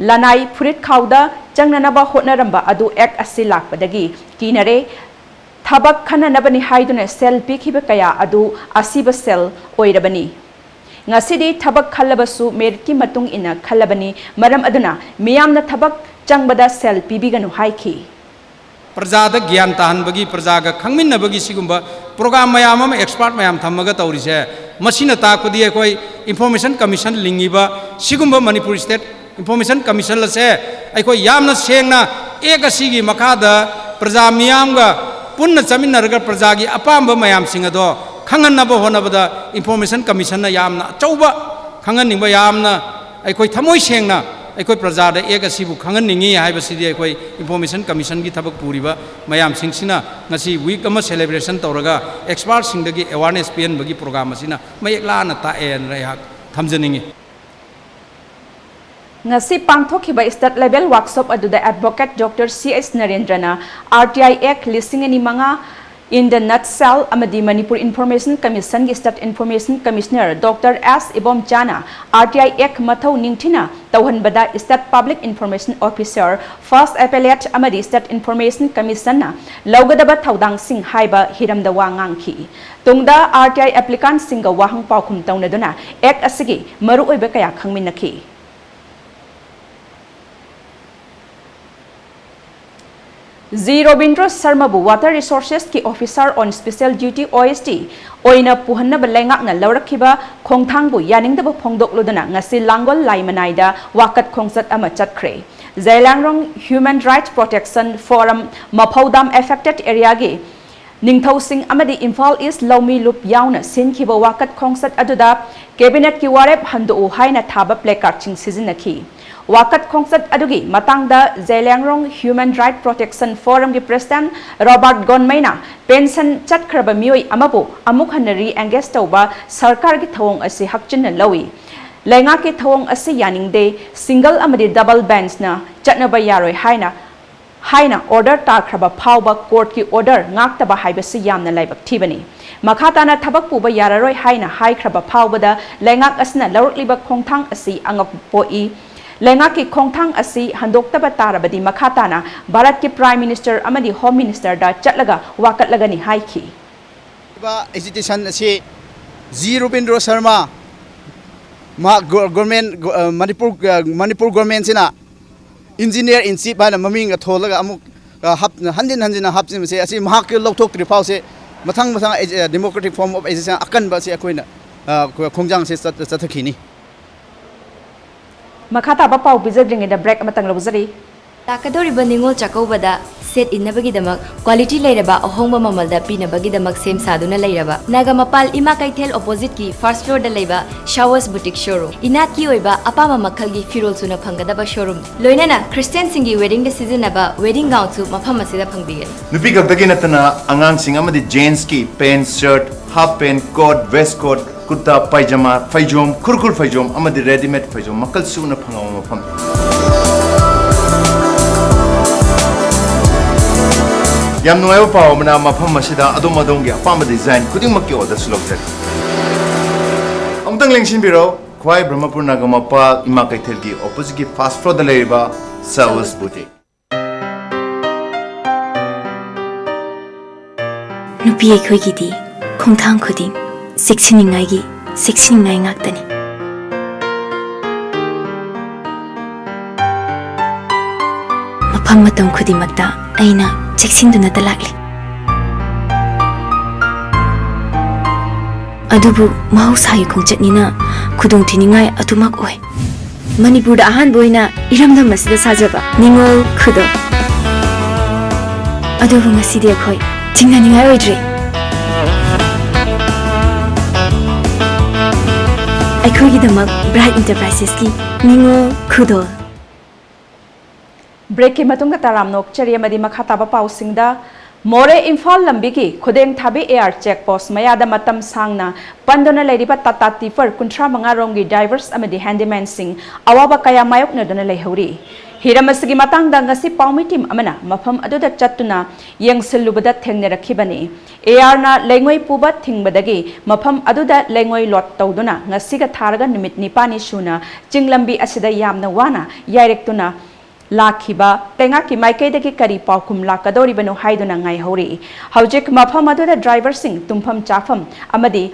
ꯂꯅꯥꯏ ꯐꯨꯔꯤꯠ ꯈꯥꯎꯗ ꯆꯪꯅꯅꯕ ꯍꯣꯠꯅꯔꯝꯕ ꯑꯗꯨ Act ꯑꯁꯤ ꯂꯥꯛꯄꯗꯒꯤ ꯀꯤꯅꯔꯦ꯫ ꯊꯕꯛ ꯈꯟꯅꯅꯕꯅꯤ ꯍꯥꯏꯗꯨꯅ ꯁꯦꯜ ꯄꯤꯈꯤꯕ ꯀꯌꯥ ꯑꯗꯨ ꯑꯁꯤꯕ ꯁꯦꯜ ꯑꯣꯏꯔꯕꯅꯤ꯫ ꯉꯁꯤꯗꯤ ꯊꯕꯛ ꯈꯜꯂꯕꯁꯨ meritꯀꯤ ꯃꯇꯨꯡ ꯏꯟꯅ ꯈꯜꯂꯕꯅꯤ, ꯃꯔꯝ ꯑꯗꯨꯅ ꯃꯤꯌꯥꯝꯅ ꯊꯕꯛ ꯆꯪꯕꯗ ꯁꯦꯜ ꯄꯤꯕꯤꯒꯅꯨ ꯍꯥꯏꯈꯤ꯫ ꯄ꯭ꯔꯖꯥꯗ ꯒ꯭ꯌꯥꯟ ꯇꯥꯍꯟꯕꯒꯤ, ꯄ꯭ꯔꯖꯥꯒ ꯈꯪꯃꯤꯟꯅꯕꯒꯤ ꯁꯤꯒꯨꯝꯕ program ꯃꯌꯥꯝ ꯑꯃ expert ꯃꯌꯥꯝ ꯊꯝꯃꯒ ꯇꯧꯔꯤꯁꯦ, ꯃꯁꯤꯅ ꯇꯥꯛꯄꯗꯤ ꯑꯩꯈꯣꯏ Information Commission ꯂꯤꯡꯉꯤꯕ ꯁꯤꯒꯨꯝꯕ ꯃꯅꯤꯄꯨꯔ State Information Commission ꯑꯁꯦ ꯑꯩꯈꯣꯏ ꯌꯥꯝꯅ ꯁꯦꯡꯅ Act ꯑꯁꯤꯒꯤ ꯃꯈꯥꯗ ꯄ꯭ꯔꯖꯥ ꯃꯤꯌꯥꯝꯒ ꯄꯨꯟꯅ ꯆꯠꯃꯤꯟꯅꯔꯒ ꯄ꯭ꯔꯖꯥꯒꯤ ꯑꯄꯥꯝꯕ ꯃꯌꯥꯝꯁꯤꯡ ꯑꯗꯣ ꯈꯪꯍꯟꯅꯕ ꯍꯣꯠꯅꯕꯗ Information Commissionꯅ ꯌꯥꯝꯅ ꯑꯆꯧꯕ ꯈꯪꯍꯟꯅꯤꯡꯕ, ꯌꯥꯝꯅ ꯑꯩꯈꯣꯏ ꯊꯃꯣꯏ ꯁꯦꯡꯅ ꯑꯩꯈꯣꯏ ꯄ꯭ꯔꯖꯥꯗ Act ꯑꯁꯤꯕꯨ ꯈꯪꯍꯟꯅꯤꯡꯉꯤ ꯍꯥꯏꯕꯁꯤꯗꯤ ꯑꯩꯈꯣꯏ Information Commissionꯒꯤ ꯊꯕꯛ ꯄꯨꯔꯤꯕ ꯃꯌꯥꯝꯁꯤꯡꯁꯤꯅ ꯉꯁꯤ week ꯑꯃ celebration ꯇꯧꯔꯒ expertꯁꯤꯡꯗꯒꯤ awareness ꯄꯤꯍꯟꯕꯒꯤ program ꯑꯁꯤꯅ ꯃꯌꯦꯛ ꯂꯥꯅ ꯇꯥꯛꯑꯦꯅ ꯑꯩꯍꯥꯛ ꯊꯝꯖꯅꯤꯡꯉꯤ꯫ ꯉꯁꯤ ꯄꯥꯡꯊꯣꯛꯈꯤꯕ state level workshop ꯑꯗꯨꯗ Advocate Doctor C H ꯅꯔꯦꯟꯗ꯭ꯔꯅ R T I Act ꯂꯤꯁꯤꯡ ꯑꯅꯤ ꯃꯉꯥ in the nutshell ꯑꯃꯗꯤ Manipur Information Commissionꯒꯤ State Information Commissioner Doctor S ꯏꯕꯣꯝꯆꯥꯅ R T I Act ꯃꯊꯧ ꯅꯤꯡꯊꯤꯅ ꯇꯧꯍꯟꯕꯗ State Public Information Officer, First Appellate ꯑꯃꯗꯤ State Information Commissionꯅ ꯂꯧꯒꯗꯕ ꯊꯧꯗꯥꯡꯁꯤꯡ ꯍꯥꯏꯕ ꯍꯤꯔꯝꯗ ꯋꯥ ꯉꯥꯡꯈꯤ꯫ ꯇꯨꯡꯗ R T I applicantꯁꯤꯡꯒ ꯋꯥꯍꯪ ꯄꯥꯎꯈꯨꯝ ꯇꯧꯅꯗꯨꯅ Act ꯑꯁꯤꯒꯤ ꯃꯔꯨꯑꯣꯏꯕ ꯀꯌꯥ ꯈꯪꯃꯤꯟꯅꯈꯤ꯫ ꯖꯤ ꯔꯣꯕꯤꯟꯗ꯭ꯔ ꯁꯔꯃꯕꯨ Water Resourcesꯀꯤ Officer on Special Duty, O S D, ꯑꯣꯏꯅ ꯄꯨꯍꯟꯅꯕ ꯂꯩꯉꯥꯛꯅ ꯂꯧꯔꯛꯈꯤꯕ ꯈꯣꯡꯊꯥꯡꯕꯨ ꯌꯥꯅꯤꯡꯗꯕ ꯐꯣꯡꯗꯣꯛꯂꯗꯨꯅ ꯉꯁꯤ ꯂꯥꯡꯒꯣꯜ ꯂꯥꯏꯃꯅꯥꯏꯗ ꯋꯥꯀꯠ ꯈꯣꯡꯆꯠ ꯑꯃ ꯆꯠꯈ꯭ꯔꯦ꯫ ꯖꯩꯂꯥꯡꯔꯣꯡ Human Rights Protection Forum ꯃꯐꯧꯗꯥꯝ affected areaꯒꯤ ꯅꯤꯡꯊꯧꯁꯤꯡ ꯑꯃꯗꯤ ꯏꯝꯐꯥꯜ ꯏꯁ ꯂꯧꯃꯤ ꯂꯨꯞ ꯌꯥꯎꯅ ꯁꯤꯟꯈꯤꯕ ꯋꯥꯀꯠ ꯈꯣꯡꯆꯠ ꯑꯗꯨꯗ ꯀꯦꯕꯤꯅꯦꯠꯀꯤ ꯋꯥꯔꯦꯞ ꯍꯟꯗꯣꯛꯎ ꯍꯥꯏꯅ ꯊꯥꯕ placardꯁꯤꯡ ꯁꯤꯖꯤꯟꯅꯈꯤ꯫ ꯋꯥꯀꯠ ꯈꯣꯡꯆꯠ ꯑꯗꯨꯒꯤ ꯃꯇꯥꯡꯗ ꯖꯦꯂꯤꯌꯥꯡꯔꯣꯡ Human Right Protection Forumꯒꯤ president ꯔꯣꯕꯥꯔꯠ ꯒꯣꯟꯃꯩꯅ pension ꯆꯠꯈ꯭ꯔꯕ ꯃꯤꯑꯣꯏ ꯑꯃꯕꯨ ꯑꯃꯨꯛ ꯍꯟꯅ re-engage ꯇꯧꯕ ꯁꯔꯀꯥꯔꯒꯤ ꯊꯧꯑꯣꯡ ꯑꯁꯤ ꯍꯛꯆꯤꯟꯅ ꯂꯧꯏ꯫ ꯂꯩꯉꯥꯛꯀꯤ ꯊꯧꯑꯣꯡ ꯑꯁꯤ ꯌꯥꯅꯤꯡꯗꯦ, single ꯑꯃꯗꯤ double benchꯅ ꯆꯠꯅꯕ ꯌꯥꯔꯣꯏ ꯍꯥꯏꯅ ꯍꯥꯏꯅ order ꯇꯥꯈ꯭ꯔꯕ ꯐꯥꯎꯕ courtꯀꯤ order ꯉꯥꯛꯇꯕ ꯍꯥꯏꯕꯁꯤ ꯌꯥꯝꯅ ꯂꯥꯏꯕꯛ ꯊꯤꯕꯅꯤ꯫ ꯃꯈꯥ ꯇꯥꯅ ꯊꯕꯛ ꯄꯨꯕ ꯌꯥꯔꯔꯣꯏ ꯍꯥꯏꯅ ꯍꯥꯏꯈ꯭ꯔꯕ ꯐꯥꯎꯕꯗ ꯂꯩꯉꯥꯛ ꯑꯁꯤꯅ ꯂꯧꯔꯛꯂꯤꯕ ꯈꯣꯡꯊꯥꯡ ꯑꯁꯤ ꯑꯉꯛꯄ ꯄꯣꯛꯏ꯫ ꯂꯩꯉꯥꯛꯀꯤ ꯈꯣꯡꯊꯥꯡ ꯑꯁꯤ ꯍꯟꯗꯣꯛꯇꯕ ꯇꯥꯔꯕꯗꯤ ꯃꯈꯥ ꯇꯥꯅ ꯚꯥꯔꯠꯀꯤ Prime Minister ꯑꯃꯗꯤ Home Ministerꯗ ꯆꯠꯂꯒ ꯋꯥꯀꯠꯂꯒꯅꯤ ꯍꯥꯏꯈꯤ꯫ ꯑꯦꯖꯤꯇꯦꯁꯟ ꯑꯁꯤ ꯖꯤ ꯔꯨꯕꯤꯟꯗ꯭ꯔꯣ ꯁꯔꯃ, ꯃꯍꯥꯛ ꯒꯣ-, ꯒꯣꯔꯃꯦꯟ, ꯒꯣ-, ꯑ, ꯃꯅꯤꯄꯨꯔ, ꯑ, ꯃꯅꯤꯄꯨꯔ ꯒꯣꯔꯃꯦꯟꯁꯤꯅ engineer in chief ꯍꯥꯏꯅ ꯃꯃꯤꯡꯒ ꯊꯣꯜꯂꯒ ꯑꯃꯨꯛ, ꯑ, ꯍꯥꯞ-, ꯍꯟꯖꯤꯟ ꯍꯟꯖꯤꯟꯅ ꯍꯥꯞꯆꯤꯟꯕꯁꯦ, ꯑꯁꯤ ꯃꯍꯥꯛꯀꯤ ꯂꯧꯊꯣꯛꯇ꯭ꯔꯤ ꯐꯥꯎꯁꯦ ꯃꯊꯪ ꯃꯊꯪ ꯑꯦꯖ-, ꯑ, democratic form of agitation ꯑꯀꯟꯕ ꯑꯁꯤ ꯑꯩꯈꯣꯏꯅ, ꯑ, ꯈꯣ-, ꯈꯣꯡꯖꯥꯡꯁꯦ ꯆꯠ-, ꯆꯠꯊꯈꯤꯅꯤ꯫ ꯃꯈꯥ ꯇꯥꯕ ꯄꯥꯎ ꯄꯤꯖꯗ꯭ꯔꯤꯉꯩꯗ break ꯑꯃꯇꯪ ꯂꯧꯖꯔꯤ꯫ ꯂꯥꯛꯀꯗꯧꯔꯤꯕ ꯅꯤꯉꯣꯜ ꯆꯥꯛꯀꯧꯕꯗ set ꯏꯟꯅꯕꯒꯤꯗꯃꯛ quality ꯂꯩꯔꯕ ꯑꯍꯣꯡꯕ ꯃꯃꯜꯗ ꯄꯤꯅꯕꯒꯤꯗꯃꯛ ꯁꯦꯝ ꯁꯥꯗꯨꯅ ꯂꯩꯔꯕ ꯅꯥꯒꯥꯃꯄꯥꯜ ꯏꯃꯥ ꯀꯩꯊꯦꯜ oppositeꯀꯤ first floorꯗ ꯂꯩꯕ Showers Boutique showroom꯫ ꯏꯅꯥꯠꯀꯤ ꯑꯣꯏꯕ ꯑꯄꯥꯝꯕ ꯃꯈꯜꯒꯤ ꯐꯤꯔꯣꯜ ꯁꯨꯅ ꯐꯪꯒꯗꯕ showroom꯫ ꯂꯣꯏꯅꯅ Christianꯁꯤꯡꯒꯤ weddingꯗ ꯁꯤꯖꯤꯟꯅꯕ wedding gownꯁꯨ ꯃꯐꯝ ꯑꯁꯤꯗ ꯐꯪꯕꯤꯒꯅꯤ꯫ ꯅꯨꯄꯤ ꯈꯛꯇꯒꯤ ꯅꯠꯇꯅ ꯑꯉꯥꯡꯁꯤꯡ ꯑꯃꯗꯤ gentsꯀꯤ pant, shirt, half pant, coat, waistcoat, ꯀꯨꯔꯇꯥ, ꯄꯥꯏꯖꯃꯥ, ꯐꯩꯖꯣꯝ, ꯈꯨꯔꯈꯨꯜ ꯐꯩꯖꯣꯝ ꯑꯃꯗꯤ readymade ꯐꯩꯖꯣꯝ ꯃꯈꯜ ꯁꯨꯅ ꯐꯪꯕ ꯃꯐꯝꯅꯤ꯫ ꯌꯥꯝ ꯅꯨꯡꯉꯥꯏꯕ ꯄꯥꯎ ꯑꯃꯅ, ꯃꯐꯝ ꯑꯁꯤꯗ ꯑꯗꯣꯝ ꯑꯗꯣꯝꯒꯤ ꯑꯄꯥꯝꯕ design ꯈꯨꯗꯤꯡꯃꯛꯀꯤ orderꯁꯨ ꯂꯧꯖꯔꯤ꯫ ꯑꯃꯨꯛꯇꯪ ꯂꯦꯡꯁꯤꯟꯕꯤꯔꯣ, ꯈ꯭ꯋꯥꯏ ꯕ꯭ꯔꯍꯃꯄꯨꯔ ꯅꯥꯒꯥꯃꯄꯥꯜ ꯏꯃꯥ ꯀꯩꯊꯦꯜꯒꯤ oppositeꯀꯤ first floorꯗ ꯂꯩꯔꯤꯕ Showers Boutique꯫ ꯅꯨꯄꯤ ꯑꯩꯈꯣꯏꯒꯤꯗꯤ ꯈꯣꯡꯊꯥꯡ ꯈꯨꯗꯤꯡ ꯆꯦꯛꯁꯤꯟꯅꯤꯡꯉꯥꯏꯒꯤ ꯆꯦꯛꯁꯤꯟꯅꯤꯡꯉꯥꯏ ꯉꯥꯛꯇꯅꯤ꯫ ꯃꯐꯝ ꯃꯇꯝ ꯈꯨꯗꯤꯡꯃꯛꯇ ꯑꯩꯅ ꯆꯦꯛꯁꯤꯟꯗꯨꯅꯇ ꯂꯥꯛꯂꯤ꯫ ꯑꯗꯨꯕꯨ ꯃꯍꯧꯁꯥꯒꯤ ꯈꯣꯡꯆꯠꯅꯤꯅ ꯈꯨꯗꯣꯡꯊꯤꯅꯤꯡꯉꯥꯏ ꯑꯗꯨꯃꯛ ꯑꯣꯏ꯫ ꯃꯅꯤꯄꯨꯔꯗ ꯑꯍꯥꯟꯕ ꯑꯣꯏꯅ ꯏꯔꯝꯗꯝ ꯑꯁꯤꯗ ꯁꯥꯖꯕ ꯅꯤꯉꯣꯜ ꯈꯨꯗꯣꯜ꯫ ꯑꯗꯨꯕꯨ ꯉꯁꯤꯗꯤ ꯑꯩꯈꯣꯏ ꯆꯤꯡꯅꯅꯤꯡꯉꯥꯏ ꯑꯣꯏꯗ꯭ꯔꯦ꯫ ꯑꯩꯈꯣꯏꯒꯤꯗꯃꯛ ꯕ꯭ꯔꯥꯏꯠ ꯏꯟꯇꯔꯄ꯭ꯔꯥꯏꯁꯦꯁꯀꯤ ꯅꯤꯉꯣꯜ ꯈꯨꯗꯣꯜ꯫ ꯕ꯭ꯔꯦꯛꯀꯤ ꯃꯇꯨꯡꯗ ꯇꯔꯥꯝꯅ ꯑꯣꯛꯆꯔꯤ ꯑꯃꯗꯤ ꯃꯈꯥ ꯇꯥꯕ ꯄꯥꯎꯁꯤꯡꯗ, ꯃꯣꯔꯦ ꯏꯝꯐꯥꯜ ꯂꯝꯕꯤꯒꯤ ꯈꯨꯗꯦꯡ ꯊꯥꯕꯤ ꯑꯦ ꯑꯥꯔ ꯆꯦꯛ ꯄꯣꯁ ꯃꯌꯥꯗ ꯃꯇꯝ ꯁꯥꯡꯅ ꯄꯟꯗꯨꯅ ꯂꯩꯔꯤꯕ ꯇꯥꯇꯥ ꯇꯤꯄꯔ ꯀꯨꯟꯊ꯭ꯔꯥ ꯃꯉꯥ ꯔꯣꯝꯒꯤ ꯗ꯭ꯔꯥꯏꯚꯔꯁ ꯑꯃꯗꯤ ꯍꯦꯟꯗꯤꯃꯦꯟꯁꯤꯡ ꯑꯋꯥꯕ ꯀꯌꯥ ꯃꯥꯌꯣꯛꯅꯗꯨꯅ ꯂꯩꯍꯧꯔꯤ꯫ ꯍꯤꯔꯝ ꯑꯁꯤꯒꯤ ꯃꯇꯥꯡꯗ ꯉꯁꯤ ꯄꯥꯎꯃꯤ ꯇꯤꯝ ꯑꯃꯅ ꯃꯐꯝ ꯑꯗꯨꯗ ꯆꯠꯇꯨꯅ ꯌꯦꯡꯁꯤꯜꯂꯨꯕꯗ ꯊꯦꯡꯅꯔꯛꯈꯤꯕꯅꯤ꯫ ꯑꯦ ꯑꯥꯔꯅ ꯂꯩꯉꯣꯏ ꯄꯨꯕ ꯊꯤꯡꯕꯗꯒꯤ ꯃꯐꯝ ꯑꯗꯨꯗ ꯂꯩꯉꯣꯏ ꯂꯣꯗ ꯇꯧꯗꯨꯅ ꯉꯁꯤꯒ ꯊꯥꯔꯒ ꯅꯨꯃꯤꯠ ꯅꯤꯄꯥꯜꯅꯤ ꯁꯨꯅ ꯆꯤꯡ ꯂꯝꯕꯤ ꯑꯁꯤꯗ ꯌꯥꯝꯅ ꯋꯥꯅ ꯌꯥꯏꯔꯛꯇꯨꯅ ꯂꯥꯛꯈꯤꯕ ꯂꯩꯉꯥꯛꯀꯤ ꯃꯥꯏꯀꯩꯗꯒꯤ ꯀꯔꯤ ꯄꯥꯎꯈꯨꯝ ꯂꯥꯛꯀꯗꯧꯔꯤꯕꯅꯣ ꯍꯥꯏꯗꯨꯅ ꯉꯥꯏꯍꯧꯔꯤ꯫ ꯍꯧꯖꯤꯛ ꯃꯐꯝ ꯑꯗꯨꯗ ꯗ꯭ꯔꯥꯏꯚꯔꯁꯤꯡ ꯇꯨꯝꯐꯝ ꯆꯥꯐꯝ ꯑꯃꯗꯤ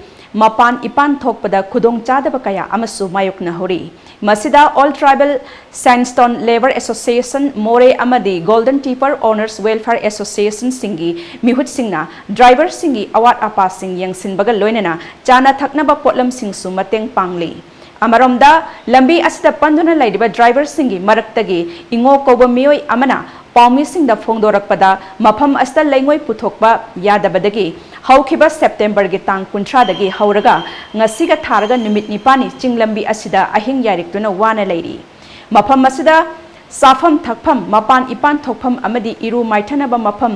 ꯃꯄꯥꯟ ꯏꯄꯥꯟ ꯊꯣꯛꯄꯗ ꯈꯨꯗꯣꯡꯆꯥꯗꯕ ꯀꯌꯥ ꯑꯃꯁꯨ ꯃꯥꯌꯣꯛꯅꯍꯧꯔꯤ꯫ ꯃꯁꯤꯗ ꯑꯣꯜ ꯇ꯭ꯔꯥꯏꯕꯦꯜ ꯁꯦꯟꯁꯇꯣꯟ ꯂꯦꯕꯔ ꯑꯦꯁꯣꯁꯤꯌꯦꯁꯟ ꯃꯣꯔꯦ ꯑꯃꯗꯤ ꯒꯣꯜꯗꯟ ꯇꯤꯄꯔ ꯑꯣꯅꯔꯁ ꯋꯦꯜꯐꯤꯌꯔ ꯑꯦꯁꯣꯁꯤꯌꯦꯁꯟꯁꯤꯡꯒꯤ ꯃꯤꯍꯨꯠꯁꯤꯡꯅ ꯗ꯭ꯔꯥꯏꯚꯔꯁꯤꯡꯒꯤ ꯑꯋꯥꯠ ꯑꯄꯥꯁꯤꯡ ꯌꯦꯡꯁꯤꯟꯕꯒ ꯂꯣꯏꯅꯅ ꯆꯥꯅ ꯊꯛꯅꯕ ꯄꯣꯠꯂꯝꯁꯤꯡꯁꯨ ꯃꯇꯦꯡ ꯄꯥꯡꯂꯤ꯫ ꯑꯃꯔꯣꯝꯗ, ꯂꯝꯕꯤ ꯑꯁꯤꯗ ꯄꯟꯗꯨꯅ ꯂꯩꯔꯤꯕ ꯗ꯭ꯔꯥꯏꯚꯔꯁꯤꯡꯒꯤ ꯃꯔꯛꯇꯒꯤ ꯏꯉꯣ ꯀꯧꯕ ꯃꯤꯑꯣꯏ ꯑꯃꯅ ꯄꯥꯎꯃꯤꯁꯤꯡꯗ ꯐꯣꯡꯗꯣꯔꯛꯄꯗ, ꯃꯐꯝ ꯑꯁꯤꯗ ꯂꯩꯉꯣꯏ ꯄꯨꯊꯣꯛꯄ ꯌꯥꯗꯕꯗꯒꯤ ꯍꯧꯈꯤꯕ ꯁꯦꯞꯇꯦꯝꯕꯔꯒꯤ ꯇꯥꯡ ꯀꯨꯟꯊ꯭ꯔꯥꯗꯒꯤ ꯍꯧꯔꯒ ꯉꯁꯤꯒ ꯊꯥꯔꯒ ꯅꯨꯃꯤꯠ ꯅꯤꯄꯥꯜꯅꯤ ꯆꯤꯡ ꯂꯝꯕꯤ ꯑꯁꯤꯗ ꯑꯍꯤꯡ ꯌꯥꯏꯔꯤꯛꯇꯨꯅ ꯋꯥꯅ ꯂꯩꯔꯤ꯫ ꯃꯐꯝ ꯑꯁꯤꯗ ꯆꯥꯐꯝ ꯊꯛꯐꯝ, ꯃꯄꯥꯟ ꯏꯄꯥꯟ ꯊꯣꯛꯐꯝ ꯑꯃꯗꯤ ꯏꯔꯨ ꯃꯥꯏꯊꯅꯕ ꯃꯐꯝ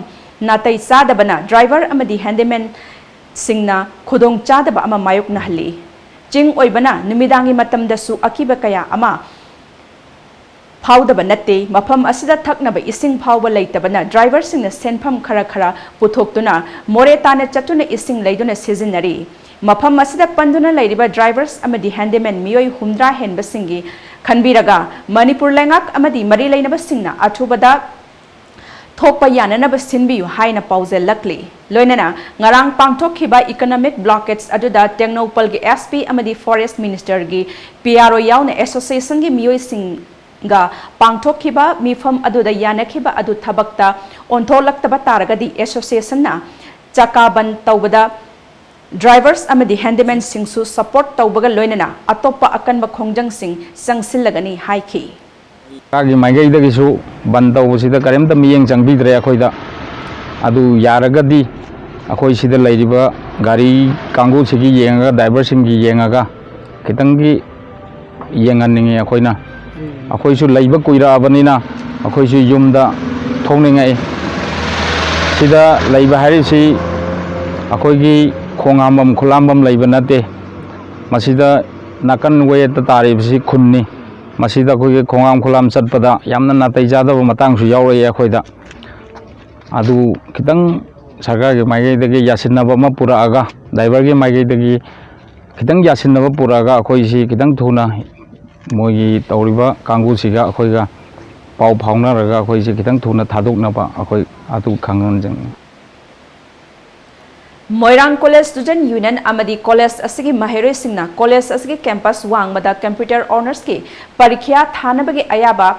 ꯅꯥꯇꯩ ꯆꯥꯗꯕꯅ ꯗ꯭ꯔꯥꯏꯚꯔ ꯑꯃꯗꯤ ꯍꯦꯟꯗꯤꯃꯦꯟꯁꯤꯡꯅ ꯈꯨꯗꯣꯡ ꯆꯥꯗꯕ ꯑꯃ ꯃꯥꯌꯣꯛꯅꯍꯜꯂꯤ꯫ ꯆꯤꯡ ꯑꯣꯏꯕꯅ ꯅꯨꯃꯤꯗꯥꯡꯒꯤ ꯃꯇꯝꯗꯁꯨ ꯑꯀꯤꯕ ꯀꯌꯥ ꯑꯃ ꯐꯥꯎꯗꯕ ꯅꯠꯇꯦ꯫ ꯃꯐꯝ ꯑꯁꯤꯗ ꯊꯛꯅꯕ ꯏꯁꯤꯡ ꯐꯥꯎꯕ ꯂꯩꯇꯕꯅ ꯗ꯭ꯔꯥꯏꯚꯔꯁꯤꯡꯅ ꯁꯦꯟꯐꯝ ꯈꯔ ꯈꯔ ꯄꯨꯊꯣꯛꯇꯨꯅ ꯃꯣꯔꯦ ꯇꯥꯟꯅ ꯆꯠꯇꯨꯅ ꯏꯁꯤꯡ ꯂꯩꯗꯨꯅ ꯁꯤꯖꯤꯟꯅꯔꯤ꯫ ꯃꯐꯝ ꯑꯁꯤꯗ ꯄꯟꯗꯨꯅ ꯂꯩꯔꯤꯕ ꯗ꯭ꯔꯥꯏꯚꯔꯁ ꯑꯃꯗꯤ ꯍꯦꯟꯗꯤꯃꯦꯟ ꯃꯤꯑꯣꯏ ꯍꯨꯝꯗ꯭ꯔꯥ ꯍꯦꯟꯕꯁꯤꯡꯒꯤ ꯈꯟꯕꯤꯔꯒ ꯃꯅꯤꯄꯨꯔ ꯂꯩꯉꯥꯛ ꯑꯃꯗꯤ ꯃꯔꯤ ꯂꯩꯅꯕꯁꯤꯡꯅ ꯑꯊꯨꯕꯗ ꯊꯣꯛꯄ ꯌꯥꯅꯅꯕ ꯁꯤꯟꯕꯤꯌꯨ ꯍꯥꯏꯅ ꯄꯥꯎꯖꯦꯜꯂꯛꯂꯤ꯫ ꯂꯣꯏꯅꯅ ꯉꯔꯥꯡ ꯄꯥꯡꯊꯣꯛꯈꯤꯕ ꯏꯀꯣꯅꯣꯃꯤꯛ ꯕ꯭ꯂꯣꯀꯦꯠꯁ ꯑꯗꯨꯗ ꯇꯦꯡꯅꯧꯄꯜꯒꯤ ꯑꯦꯁ ꯄꯤ ꯑꯃꯗꯤ ꯐꯣꯔꯦꯁ ꯃꯤꯅꯤꯁꯇꯔꯒꯤ ꯄꯤ ꯑꯥꯔ ꯑꯣ ꯌꯥꯎꯅ ꯑꯦꯁꯣꯁꯤꯌꯦꯁꯟꯒꯤ ꯃꯤꯑꯣꯏꯁꯤꯡꯒ ꯄꯥꯡꯊꯣꯛꯈꯤꯕ ꯃꯤꯐꯝ ꯑꯗꯨꯗ ꯌꯥꯅꯈꯤꯕ ꯑꯗꯨ ꯊꯕꯛꯇ ꯑꯣꯟꯊꯣꯛꯂꯛꯇꯕ ꯇꯥꯔꯒꯗꯤ ꯑꯦꯁꯣꯁꯤꯌꯦꯁꯟꯅ ꯆꯀꯥ ꯕꯟ ꯇꯧꯕꯗ ꯗ꯭ꯔꯥꯏꯚꯔꯁ ꯑꯃꯗꯤ ꯍꯦꯟꯗꯤꯃꯦꯟꯁꯤꯡꯁꯨ ꯁꯄꯣꯔꯠ ꯇꯧꯕꯒ ꯂꯣꯏꯅꯅ ꯑꯇꯣꯞꯄ ꯑꯀꯟꯕ ꯈꯣꯡꯖꯪꯁꯤꯡ ꯆꯪꯁꯤꯜꯂꯒꯅꯤ ꯍꯥꯏꯈꯤ꯫ ꯁꯔꯀꯥꯔꯒꯤ ꯃꯥꯏꯀꯩꯗꯒꯤꯁꯨ ꯕꯟ ꯇꯧꯕꯁꯤꯗ ꯀꯔꯤꯝꯇ ꯃꯤꯠꯌꯦꯡ ꯆꯪꯕꯤꯗ꯭ꯔꯦ꯫ ꯑꯩꯈꯣꯏꯗ ꯑꯗꯨ ꯌꯥꯔꯒꯗꯤ ꯑꯩꯈꯣꯏ ꯁꯤꯗ ꯂꯩꯔꯤꯕ ꯒꯥꯔꯤ ꯀꯥꯡꯕꯨꯁꯤꯒꯤ ꯌꯦꯡꯉꯒ, ꯗ꯭ꯔꯥꯏꯚꯔꯁꯤꯡꯒꯤ ꯌꯦꯡꯉꯒ ꯈꯤꯇꯪꯗꯤ ꯌꯦꯡꯍꯟꯅꯤꯡꯉꯤ ꯑꯩꯈꯣꯏꯅ꯫ ꯑꯩꯈꯣꯏꯁꯨ ꯂꯩꯕ ꯀꯨꯏꯔꯛꯑꯕꯅꯤꯅ ꯑꯩꯈꯣꯏꯁꯨ ꯌꯨꯝꯗ ꯊꯣꯛꯅꯤꯡꯉꯛꯏ꯫ ꯁꯤꯗ ꯂꯩꯕ ꯍꯥꯏꯔꯤꯁꯤ ꯑꯩꯈꯣꯏꯒꯤ ꯈꯣꯡ ꯍꯥꯝꯐꯝ ꯈꯨꯠ ꯍꯥꯝꯐꯝ ꯂꯩꯕ ꯅꯠꯇꯦ꯫ ꯃꯁꯤꯗ ꯅꯥꯀꯟ ꯋꯦꯠꯇ ꯇꯥꯔꯤꯕꯁꯤ ꯈꯨꯟꯅꯤ꯫ ꯃꯁꯤꯗ ꯑꯩꯈꯣꯏꯒꯤ ꯈꯣꯡ ꯍꯥꯝ ꯈꯨꯠ ꯍꯥꯝ ꯆꯠꯄꯗ ꯌꯥꯝꯅ ꯅꯥꯇꯩ ꯆꯥꯗꯕ ꯃꯇꯥꯡꯁꯨ ꯌꯥꯎꯔꯛꯏ ꯑꯩꯈꯣꯏꯗ꯫ ꯑꯗꯨ ꯈꯤꯇꯪ ꯁꯔꯀꯥꯔꯒꯤ ꯃꯥꯏꯀꯩꯗꯒꯤ ꯌꯥꯁꯤꯟꯅꯕ ꯑꯃ ꯄꯨꯔꯛꯑꯒ, ꯗ꯭ꯔꯥꯏꯚꯔꯒꯤ ꯃꯥꯏꯀꯩꯗꯒꯤ ꯈꯤꯇꯪ ꯌꯥꯁꯤꯟꯅꯕ ꯄꯨꯔꯛꯑꯒ ꯑꯩꯈꯣꯏꯁꯤ ꯈꯤꯇꯪ ꯊꯨꯅ ꯃꯣꯏꯒꯤ ꯇꯧꯔꯤꯕ ꯀꯥꯡꯕꯨꯁꯤꯒ ꯑꯩꯈꯣꯏꯒ ꯄꯥꯎ ꯐꯥꯎꯅꯔꯒ ꯑꯩꯈꯣꯏꯁꯤ ꯈꯤꯇꯪ ꯊꯨꯅ ꯊꯥꯗꯣꯛꯅꯕ ꯑꯩꯈꯣꯏ ꯑꯗꯨ ꯈꯪꯍꯟꯖꯅꯤꯡꯉꯤ꯫ ꯃꯣꯏꯔꯥꯡ ꯀꯣꯂꯦꯖ ꯁ꯭ꯇꯨꯗꯦꯟꯠ ꯌꯨꯅꯤꯌꯟ ꯑꯃꯗꯤ ꯀꯣꯂꯦꯖ ꯑꯁꯤꯒꯤ ꯃꯍꯩꯔꯣꯏꯁꯤꯡꯅ ꯀꯣꯂꯦꯖ ꯑꯁꯤꯒꯤ ꯀꯦꯝꯄꯁ ꯋꯥꯡꯃꯗ ꯀꯝꯄ꯭ꯌꯨꯇꯔ ꯑꯣꯅꯔꯁꯀꯤ ꯄꯔꯤꯈ꯭ꯌꯥ ꯊꯥꯅꯕꯒꯤ ꯑꯌꯥꯕ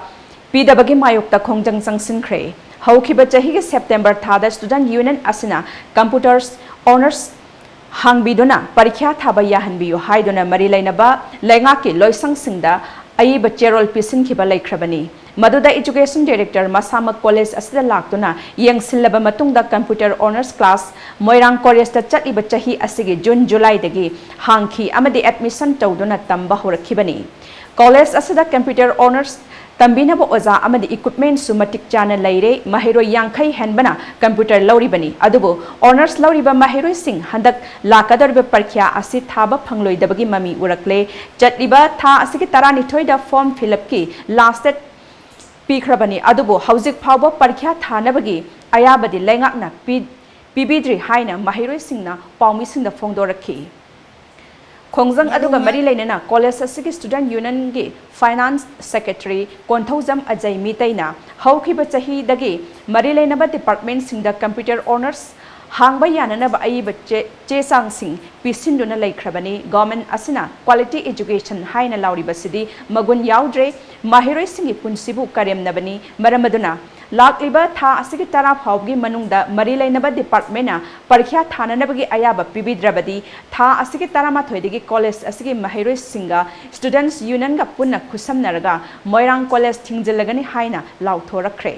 ꯄꯤꯗꯕꯒꯤ ꯃꯥꯌꯣꯛꯇ ꯈꯣꯡꯖꯪ ꯆꯪꯁꯤꯟꯈ꯭ꯔꯦ꯫ ꯍꯧꯈꯤꯕ ꯆꯍꯤꯒꯤ ꯁꯦꯞꯇꯦꯝꯕꯔ ꯊꯥꯗ ꯁ꯭ꯇꯨꯗꯦꯟꯠ ꯌꯨꯅꯤꯌꯟ ꯑꯁꯤꯅ ꯀꯝꯄ꯭ꯌꯨꯇꯔ ꯑꯣꯅꯔꯁ ꯍꯥꯡꯕꯤꯗꯨꯅ ꯄꯔꯤꯈ꯭ꯌꯥ ꯊꯥꯕ ꯌꯥꯍꯟꯕꯤꯌꯨ ꯍꯥꯏꯗꯨꯅ ꯃꯔꯤ ꯂꯩꯅꯕ ꯂꯩꯉꯥꯛꯀꯤ ꯂꯣꯏꯁꯪꯁꯤꯡꯗ ꯑꯏꯕ ꯆꯦꯔꯣꯜ ꯄꯤꯁꯤꯟꯈꯤꯕ ꯂꯩꯈ꯭ꯔꯕꯅꯤ꯫ ꯃꯗꯨꯗ ꯏꯖꯨꯀꯦꯁꯟ ꯗꯥꯏꯔꯦꯛꯇꯔ ꯃꯁꯥꯃꯛ ꯀꯣꯂꯦꯖ ꯑꯁꯤꯗ ꯂꯥꯛꯇꯨꯅ ꯌꯦꯡꯁꯤꯜꯂꯕ ꯃꯇꯨꯡꯗ ꯀꯝꯄ꯭ꯌꯨꯇꯔ ꯑꯣꯅꯔꯁ ꯀ꯭ꯂꯥꯁ ꯃꯣꯏꯔꯥꯡ ꯀꯣꯂꯦꯖꯇ ꯆꯠꯂꯤꯕ ꯆꯍꯤ ꯑꯁꯤꯒꯤ ꯖꯨꯟ ꯖꯨꯂꯥꯏꯗꯒꯤ ꯍꯥꯡꯈꯤ ꯑꯃꯗꯤ ꯑꯦꯗꯃꯤꯁꯟ ꯇꯧꯗꯨꯅ ꯇꯝꯕ ꯍꯧꯔꯛꯈꯤꯕꯅꯤ꯫ ꯀꯣꯂꯦꯖ ꯑꯁꯤꯗ ꯀꯝꯄ꯭ꯌꯨꯇꯔ ꯑꯣꯅꯔꯁ ꯇꯝꯕꯤꯅꯕ ꯑꯣꯖꯥ ꯑꯃꯗꯤ ꯏꯀ꯭ꯋꯤꯞꯃꯦꯟꯠꯁꯨ ꯃꯇꯤꯛ ꯆꯥꯅ ꯂꯩꯔꯦ꯫ ꯃꯍꯩꯔꯣꯏ ꯌꯥꯡꯈꯩ ꯍꯦꯟꯕꯅ ꯀꯝꯄ꯭ꯌꯨꯇꯔ ꯂꯧꯔꯤꯕꯅꯤ꯫ ꯑꯗꯨꯕꯨ ꯑꯣꯅꯔꯁ ꯂꯧꯔꯤꯕ ꯃꯍꯩꯔꯣꯏꯁꯤꯡ ꯍꯟꯗꯛ ꯂꯥꯛꯀꯗꯧꯔꯤꯕ ꯄꯔꯤꯈ꯭ꯌꯥ ꯑꯁꯤ ꯊꯥꯕ ꯐꯪꯂꯣꯏꯗꯕꯒꯤ ꯃꯃꯤ ꯎꯔꯛꯂꯦ꯫ ꯆꯠꯂꯤꯕ ꯊꯥ ꯑꯁꯤꯒꯤ ꯇꯔꯥꯅꯤꯊꯣꯏꯗ ꯐꯣꯔꯝ ꯐꯤꯜ ꯑꯞꯀꯤ ꯂꯥꯁ ꯗꯦꯠ ꯄꯤꯈ꯭ꯔꯕꯅꯤ꯫ ꯑꯗꯨꯕꯨ ꯍꯧꯖꯤꯛ ꯐꯥꯎꯕ ꯄꯔꯤꯈ꯭ꯌꯥ ꯊꯥꯅꯕꯒꯤ ꯑꯌꯥꯕꯗꯤ ꯂꯩꯉꯥꯛꯅ ꯄꯤ-, ꯄꯤꯕꯤꯗ꯭ꯔꯤ ꯍꯥꯏꯅ ꯃꯍꯩꯔꯣꯏꯁꯤꯡꯅ ꯄꯥꯎꯃꯤꯁꯤꯡꯗ ꯐꯣꯡꯗꯣꯔꯛꯈꯤ꯫ ꯈꯣꯡꯖꯪ ꯑꯗꯨꯒ ꯃꯔꯤ ꯂꯩꯅꯅ ꯀꯣꯂꯦꯖ ꯑꯁꯤꯒꯤ ꯁ꯭ꯇꯨꯗꯦꯟꯠ ꯌꯨꯅꯤꯌꯟꯒꯤ ꯐꯥꯏꯅꯥꯟꯁ ꯁꯦꯀ꯭ꯔꯦꯇꯔꯤ ꯀꯣꯟꯊꯧꯖꯝ ꯑꯖꯩ ꯃꯤꯇꯩꯅ ꯍꯧꯈꯤꯕ ꯆꯍꯤꯗꯒꯤ ꯃꯔꯤ ꯂꯩꯅꯕ ꯗꯤꯄꯥꯔꯠꯃꯦꯟꯠꯁꯤꯡꯗ ꯀꯝꯄ꯭ꯌꯨꯇꯔ ꯑꯣꯅꯔꯁ ꯍꯥꯡꯕ ꯌꯥꯅꯅꯕ ꯑꯏꯕ ꯆꯦ-, ꯆꯦ ꯆꯥꯡꯁꯤꯡ ꯄꯤꯁꯤꯟꯗꯨꯅ ꯂꯩꯈ꯭ꯔꯕꯅꯤ꯫ ꯒꯣꯔꯃꯦꯟꯠ ꯑꯁꯤꯅ ꯀ꯭ꯋꯥꯂꯤꯇꯤ ꯏꯖꯨꯀꯦꯁꯟ ꯍꯥꯏꯅ ꯂꯥꯎꯔꯤꯕꯁꯤꯗꯤ ꯃꯒꯨꯟ ꯌꯥꯎꯗ꯭ꯔꯦ꯫ ꯃꯍꯩꯔꯣꯏꯁꯤꯡꯒꯤ ꯄꯨꯟꯁꯤꯕꯨ ꯀꯔꯦꯝꯅꯕꯅꯤ꯫ ꯃꯔꯝ ꯑꯗꯨꯅ ꯂꯥꯛꯂꯤꯕ ꯊꯥ ꯑꯁꯤꯒꯤ ꯇꯔꯥ ꯐꯥꯎꯕꯒꯤ ꯃꯅꯨꯡꯗ ꯃꯔꯤ ꯂꯩꯅꯕ ꯗꯤꯄꯥꯔꯠꯃꯦꯟꯠꯅ ꯄꯔꯤꯈ꯭ꯌꯥ ꯊꯥꯅꯅꯕꯒꯤ ꯑꯌꯥꯕ ꯄꯤꯕꯤꯗ꯭ꯔꯕꯗꯤ ꯊꯥ ꯑꯁꯤꯒꯤ ꯇꯔꯥꯃꯥꯊꯣꯏꯗꯒꯤ ꯀꯣꯂꯦꯖ ꯑꯁꯤꯒꯤ ꯃꯍꯩꯔꯣꯏꯁꯤꯡꯒ ꯁ꯭ꯇꯨꯗꯦꯟꯠꯁ ꯌꯨꯅꯤꯌꯟꯒ ꯄꯨꯟꯅ ꯈꯨꯠꯁꯝꯅꯔꯒ ꯃꯣꯏꯔꯥꯡ ꯀꯣꯂꯦꯖ ꯊꯤꯡꯖꯤꯜꯂꯒꯅꯤ ꯍꯥꯏꯅ ꯂꯥꯎꯊꯣꯔꯛꯈ꯭ꯔꯦ꯫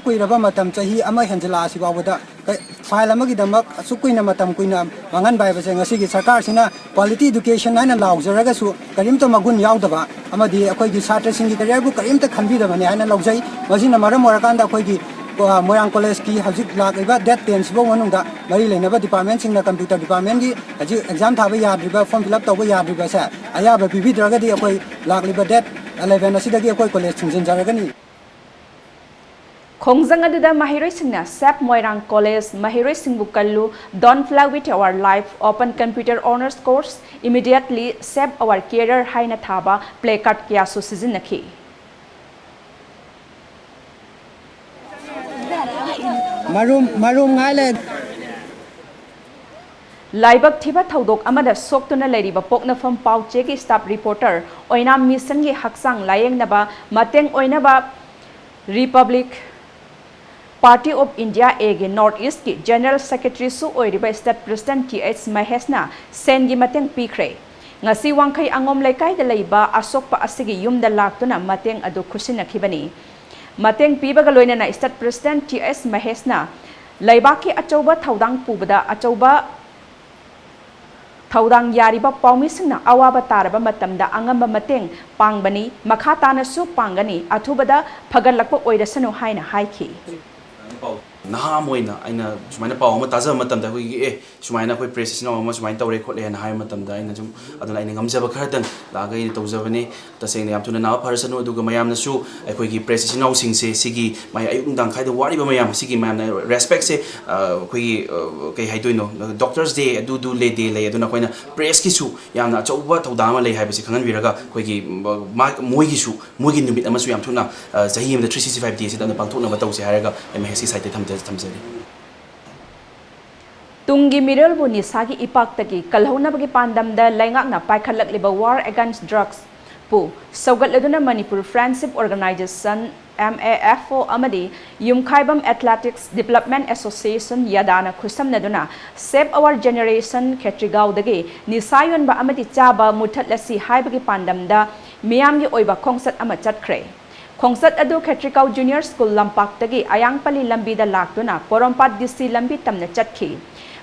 ꯀꯨꯏꯔꯕ ꯃꯇꯝ, ꯆꯍꯤ ꯑꯃ ꯍꯦꯟꯖꯜꯂꯛꯑꯁꯤ ꯐꯥꯎꯕꯗ ꯀ-, file ꯑꯃꯒꯤꯗꯃꯛ ꯑꯁꯨꯛ ꯀꯨꯏꯅ ꯃꯇꯝ ꯀꯨꯏꯅ ꯃꯥꯡꯍꯟꯕ ꯍꯥꯏꯕꯁꯦ ꯉꯁꯤꯒꯤ ꯁꯔꯀꯥꯔꯁꯤꯅ quality education ꯍꯥꯏꯅ ꯂꯥꯎꯖꯔꯒꯁꯨ ꯀꯔꯤꯝꯇ ꯃꯒꯨꯟ ꯌꯥꯎꯗꯕ ꯑꯃꯗꯤ ꯑꯩꯈꯣꯏꯒꯤ ꯁꯥꯇ꯭ꯔꯁꯤꯡꯒꯤ careerꯕꯨ ꯀꯔꯤꯝꯇ ꯈꯟꯕꯤꯗꯕꯅꯤ ꯍꯥꯏꯅ ꯂꯧꯖꯩ꯫ ꯃꯁꯤꯅ ꯃꯔꯝ ꯑꯣꯏꯔꯀꯥꯟꯗ ꯑꯩꯈꯣꯏꯒꯤ, ꯑ, ꯃꯣꯏꯔꯥꯡ collegeꯀꯤ ꯍꯧꯖꯤꯛ ꯂꯥꯛꯂꯤꯕ date ten ꯁꯤꯐꯥꯎ ꯃꯅꯨꯡꯗ ꯃꯔꯤ ꯂꯩꯅꯕ departmentꯁꯤꯡꯅ computer departmentꯀꯤ ꯍꯧꯖꯤꯛ exam ꯊꯥꯕ ꯌꯥꯗ꯭ꯔꯤꯕ, form fill up ꯇꯧꯕ ꯌꯥꯗ꯭ꯔꯤꯕꯁꯦ ꯑꯌꯥꯕ ꯄꯤꯕꯤꯗ꯭ꯔꯒꯗꯤ ꯑꯩꯈꯣꯏ ꯂꯥꯛꯂꯤꯕ date eleven ꯑꯁꯤꯗꯒꯤ ꯑꯩꯈꯣꯏ college ꯊꯤꯡꯖꯤꯟꯖꯔꯒꯅꯤ꯫ ꯈꯣꯡꯖꯪ ꯑꯗꯨꯗ ꯃꯍꯩꯔꯣꯏꯁꯤꯡꯅ Save Moirang College, ꯃꯍꯩꯔꯣꯏꯁꯤꯡꯕꯨ ꯀꯜꯂꯨ, Don't Play With Our Life, Open Computer Honours Course, Immediately Save Our Career ꯍꯥꯏꯅ ꯊꯥꯕ placard ꯀꯌꯥꯁꯨ ꯁꯤꯖꯤꯟꯅꯈꯤ꯫ ꯃꯔꯨꯝ, ꯃꯔꯨꯝ ꯉꯥꯏ ꯂꯩ꯫ ꯂꯥꯏꯕꯛ ꯊꯤꯕ ꯊꯧꯗꯣꯛ ꯑꯃꯗ ꯁꯣꯛꯇꯨꯅ ꯂꯩꯔꯤꯕ ꯄꯣꯛꯅꯐꯝ ꯄꯥꯎꯆꯦꯒꯤ staff reporter ꯑꯣꯏꯅꯥꯝ ꯃꯤꯁꯟꯒꯤ ꯍꯛꯆꯥꯡ ꯂꯥꯌꯦꯡꯅꯕ ꯃꯇꯦꯡ ꯑꯣꯏꯅꯕ Republic Party of India Aꯒꯤ North Eastꯀꯤ General Secretaryꯁꯨ ꯑꯣꯏꯔꯤꯕ state president ꯇꯤ ꯑꯩꯆ ꯃꯍꯦꯁꯅ ꯁꯦꯟꯒꯤ ꯃꯇꯦꯡ ꯄꯤꯈ꯭ꯔꯦ꯫ ꯉꯁꯤ ꯋꯥꯡꯈꯩ ꯑꯉꯣꯝ ꯂꯩꯀꯥꯏꯗ ꯂꯩꯕ ꯑꯁꯣꯛꯄ ꯑꯁꯤꯒꯤ ꯌꯨꯝꯗ ꯂꯥꯛꯇꯨꯅ ꯃꯇꯦꯡ ꯑꯗꯨ ꯈꯨꯠꯁꯤꯟꯅꯈꯤꯕꯅꯤ꯫ ꯃꯇꯦꯡ ꯄꯤꯕꯒ ꯂꯣꯏꯅꯅ state president ꯇꯤ ꯑꯩꯆ ꯃꯍꯦꯁꯅ ꯂꯩꯕꯥꯛꯀꯤ ꯑꯆꯧꯕ ꯊꯧꯗꯥꯡ ꯄꯨꯕꯗ ꯑꯆꯧꯕ ꯊꯧꯗꯥꯡ ꯌꯥꯔꯤꯕ ꯄꯥꯎꯃꯤꯁꯤꯡꯅ ꯑꯋꯥꯕ ꯇꯥꯔꯕ ꯃꯇꯝꯗ ꯑꯉꯝꯕ ꯃꯇꯦꯡ ꯄꯥꯡꯕꯅꯤ, ꯃꯈꯥ ꯇꯥꯅꯁꯨ ꯄꯥꯡꯒꯅꯤ, ꯑꯊꯨꯕꯗ ꯐꯒꯠꯂꯛꯄ ꯑꯣꯏꯔꯁꯅꯨ ꯍꯥꯏꯅ ꯍꯥꯏꯈꯤ꯫ ꯅꯍꯥ ꯑꯃ ꯑꯣꯏꯅ ꯑꯩꯅ ꯁꯨꯃꯥꯏꯅ ꯄꯥꯎ ꯑꯃ ꯇꯥꯖꯕ ꯃꯇꯝꯗ ꯑꯩꯈꯣꯏꯒꯤ, "ꯑꯦ, ꯁꯨꯃꯥꯏꯅ ꯑꯩꯈꯣꯏ press ꯏꯆꯤꯟ ꯏꯅꯥꯎ ꯑꯃ ꯁꯨꯃꯥꯏꯅ ꯇꯧꯔꯦ ꯈꯣꯠꯂꯦ" ꯍꯥꯏꯅ ꯍꯥꯏꯕ ꯃꯇꯝꯗ ꯑꯩꯅ ꯁꯨꯝ, ꯑꯗꯨꯅ ꯑꯩꯅ ꯉꯝꯖꯕ ꯈꯔꯗꯪ ꯂꯥꯛꯑꯒ ꯑꯩꯅ ꯇꯧꯖꯕꯅꯤ꯫ ꯇꯁꯦꯡꯅ ꯌꯥꯝ ꯊꯨꯅ ꯅꯥꯕ ꯐꯔꯁꯅꯨ, ꯑꯗꯨꯒ ꯃꯌꯥꯝꯅꯁꯨ ꯑꯩꯈꯣꯏꯒꯤ press ꯏꯆꯤꯟ ꯏꯅꯥꯎꯁꯤꯡꯁꯦ ꯁꯤꯒꯤ ꯃꯥꯏ ꯑꯌꯨꯛ ꯅꯨꯡꯗꯥꯡ ꯈꯥꯏꯗ ꯋꯥꯔꯤꯕ ꯃꯌꯥꯝ ꯁꯤꯒꯤ ꯃꯌꯥꯝꯅ respectꯁꯦ, ꯑ, ꯑꯩꯈꯣꯏꯒꯤ, ꯑ, ꯀꯩ ꯍꯥꯏꯗꯣꯏꯅꯣ, Doctors Day ꯑꯗꯨꯗꯨ ꯂꯩ, day ꯂꯩ, ꯑꯗꯨꯅ ꯑꯩꯈꯣꯏꯅ pressꯀꯤꯁꯨ ꯌꯥꯝꯅ ꯑꯆꯧꯕ ꯊꯧꯗꯥꯡ ꯑꯃ ꯂꯩ ꯍꯥꯏꯕꯁꯤ ꯈꯪꯍꯟꯕꯤꯔꯒ ꯑꯩꯈꯣꯏꯒꯤ, ꯃ-, ꯃꯥ-, ꯃꯣꯏꯒꯤꯁꯨ ꯃꯣꯏꯒꯤ ꯅꯨꯃꯤꯠ ꯑꯃꯁꯨ ꯌꯥꯝ ꯊꯨꯅ, ꯑ, ꯆꯍꯤ ꯑꯃꯗ three sixty five days ꯁꯤꯗ ꯑꯗꯨꯝ ꯄꯥꯡꯊꯣꯛꯅꯕ ꯇꯧꯁꯦ ꯍꯥꯏꯔꯒ ꯑꯩ ꯃꯍꯦꯁꯀꯤ sideꯇꯒꯤ ꯊꯝꯖ-, ꯊꯝꯖꯔꯤ꯫ ꯇꯨꯡꯒꯤ ꯃꯤꯔꯣꯜꯕꯨ ꯅꯤꯁꯥꯒꯤ ꯏꯄꯥꯛꯇꯒꯤ ꯀꯜꯍꯧꯅꯕꯒꯤ ꯄꯥꯟꯗꯝꯗ ꯂꯩꯉꯥꯛꯅ ꯄꯥꯏꯈꯠꯂꯛꯂꯤꯕ War Against Drugsꯄꯨ ꯁꯧꯒꯠꯂꯗꯨꯅ Manipur Friendship Organisation, M A F O, ꯑꯃꯗꯤ ꯌꯨꯝꯈꯥꯏꯕꯝ Athletics Development Association, ꯌꯥꯗꯥꯅ ꯈꯨꯠꯁꯝꯅꯗꯨꯅ Save Our Generation ꯈꯦꯇ꯭ꯔꯤꯒꯥꯎꯗꯒꯤ ꯅꯤꯁꯥ ꯌꯣꯟꯕ ꯑꯃꯗꯤ ꯆꯥꯕ ꯃꯨꯊꯠꯂꯁꯤ ꯍꯥꯏꯕꯒꯤ ꯄꯥꯟꯗꯝꯗ ꯃꯤꯌꯥꯝꯒꯤ ꯑꯣꯏꯕ ꯈꯣꯡꯆꯠ ꯑꯃ ꯆꯠꯈ꯭ꯔꯦ꯫ ꯈꯣꯡꯆꯠ ꯑꯗꯨ ꯈꯦꯇ꯭ꯔꯤꯒꯥꯎ ꯖꯨꯅꯤꯌꯔ ꯁ꯭ꯀꯨꯜ ꯂꯝꯄꯥꯛꯇꯒꯤ ꯑꯌꯥꯡꯄꯜꯂꯤ ꯂꯝꯕꯤꯗ ꯂꯥꯛꯇꯨꯅ ꯄꯣꯔꯣꯝꯄꯥꯠ ꯗꯤ ꯁꯤ ꯂꯝꯕꯤ ꯇꯝꯅ ꯆꯠꯈꯤ꯫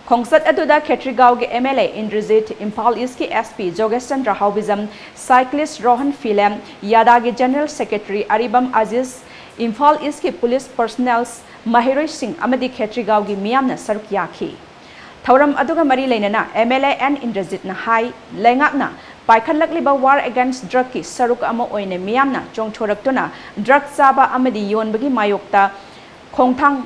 ꯈꯣꯡꯆꯠ ꯑꯗꯨꯗ ꯈꯦꯇ꯭ꯔꯤꯒꯥꯎꯒꯤ M L A Indrajit, Imphal ꯏꯁꯀꯤ ꯑꯦꯁ ꯄꯤ ꯖꯣꯒꯦꯁ ꯆꯟꯗ꯭ꯔ ꯍꯥꯎꯕꯤꯖꯝ, ꯁꯥꯏꯀ꯭ꯂꯤꯁ ꯔꯣꯍꯟ ꯐꯤꯂꯦꯝ, ꯌꯥꯗꯥꯒꯤ ꯖꯦꯅꯔꯦꯜ ꯁꯦꯀ꯭ꯔꯦꯇꯔꯤ ꯑꯔꯤꯕꯝ ꯑꯖꯤꯖ, ꯏꯝꯐꯥꯜ ꯏꯁꯀꯤ ꯄꯨꯂꯤꯁ ꯄꯔꯁꯅꯦꯜꯁ, ꯃꯍꯩꯔꯣꯏꯁꯤꯡ ꯑꯃꯗꯤ ꯈꯦꯇ꯭ꯔꯤꯒꯥꯎꯒꯤ ꯃꯤꯌꯥꯝꯅ ꯁꯔꯨꯛ ꯌꯥꯈꯤ꯫ ꯊꯧꯔꯝ ꯑꯗꯨꯒ ꯃꯔꯤ ꯂꯩꯅꯅ ꯑꯦꯝ ꯑꯦꯜ ꯑꯦ ꯑꯦꯟ ꯏꯟꯗ꯭ꯔꯖꯤꯠꯅ ꯍꯥꯏ, ꯂꯩꯉꯥꯛꯅ ꯄꯥꯏꯈꯠꯂꯛꯂꯤꯕ ꯋꯥꯔ ꯑꯦꯒꯦꯟꯁ ꯗ꯭ꯔꯒꯀꯤ ꯁꯔꯨꯛ ꯑꯃ ꯑꯣꯏꯅ ꯃꯤꯌꯥꯝꯅ ꯆꯣꯡꯊꯣꯔꯛꯇꯨꯅ ꯗ꯭ꯔꯒ ꯆꯥꯕ ꯑꯃꯗꯤ ꯌꯣꯟꯕꯒꯤ ꯃꯥꯌꯣꯛꯇ ꯈꯣꯡꯊꯥꯡ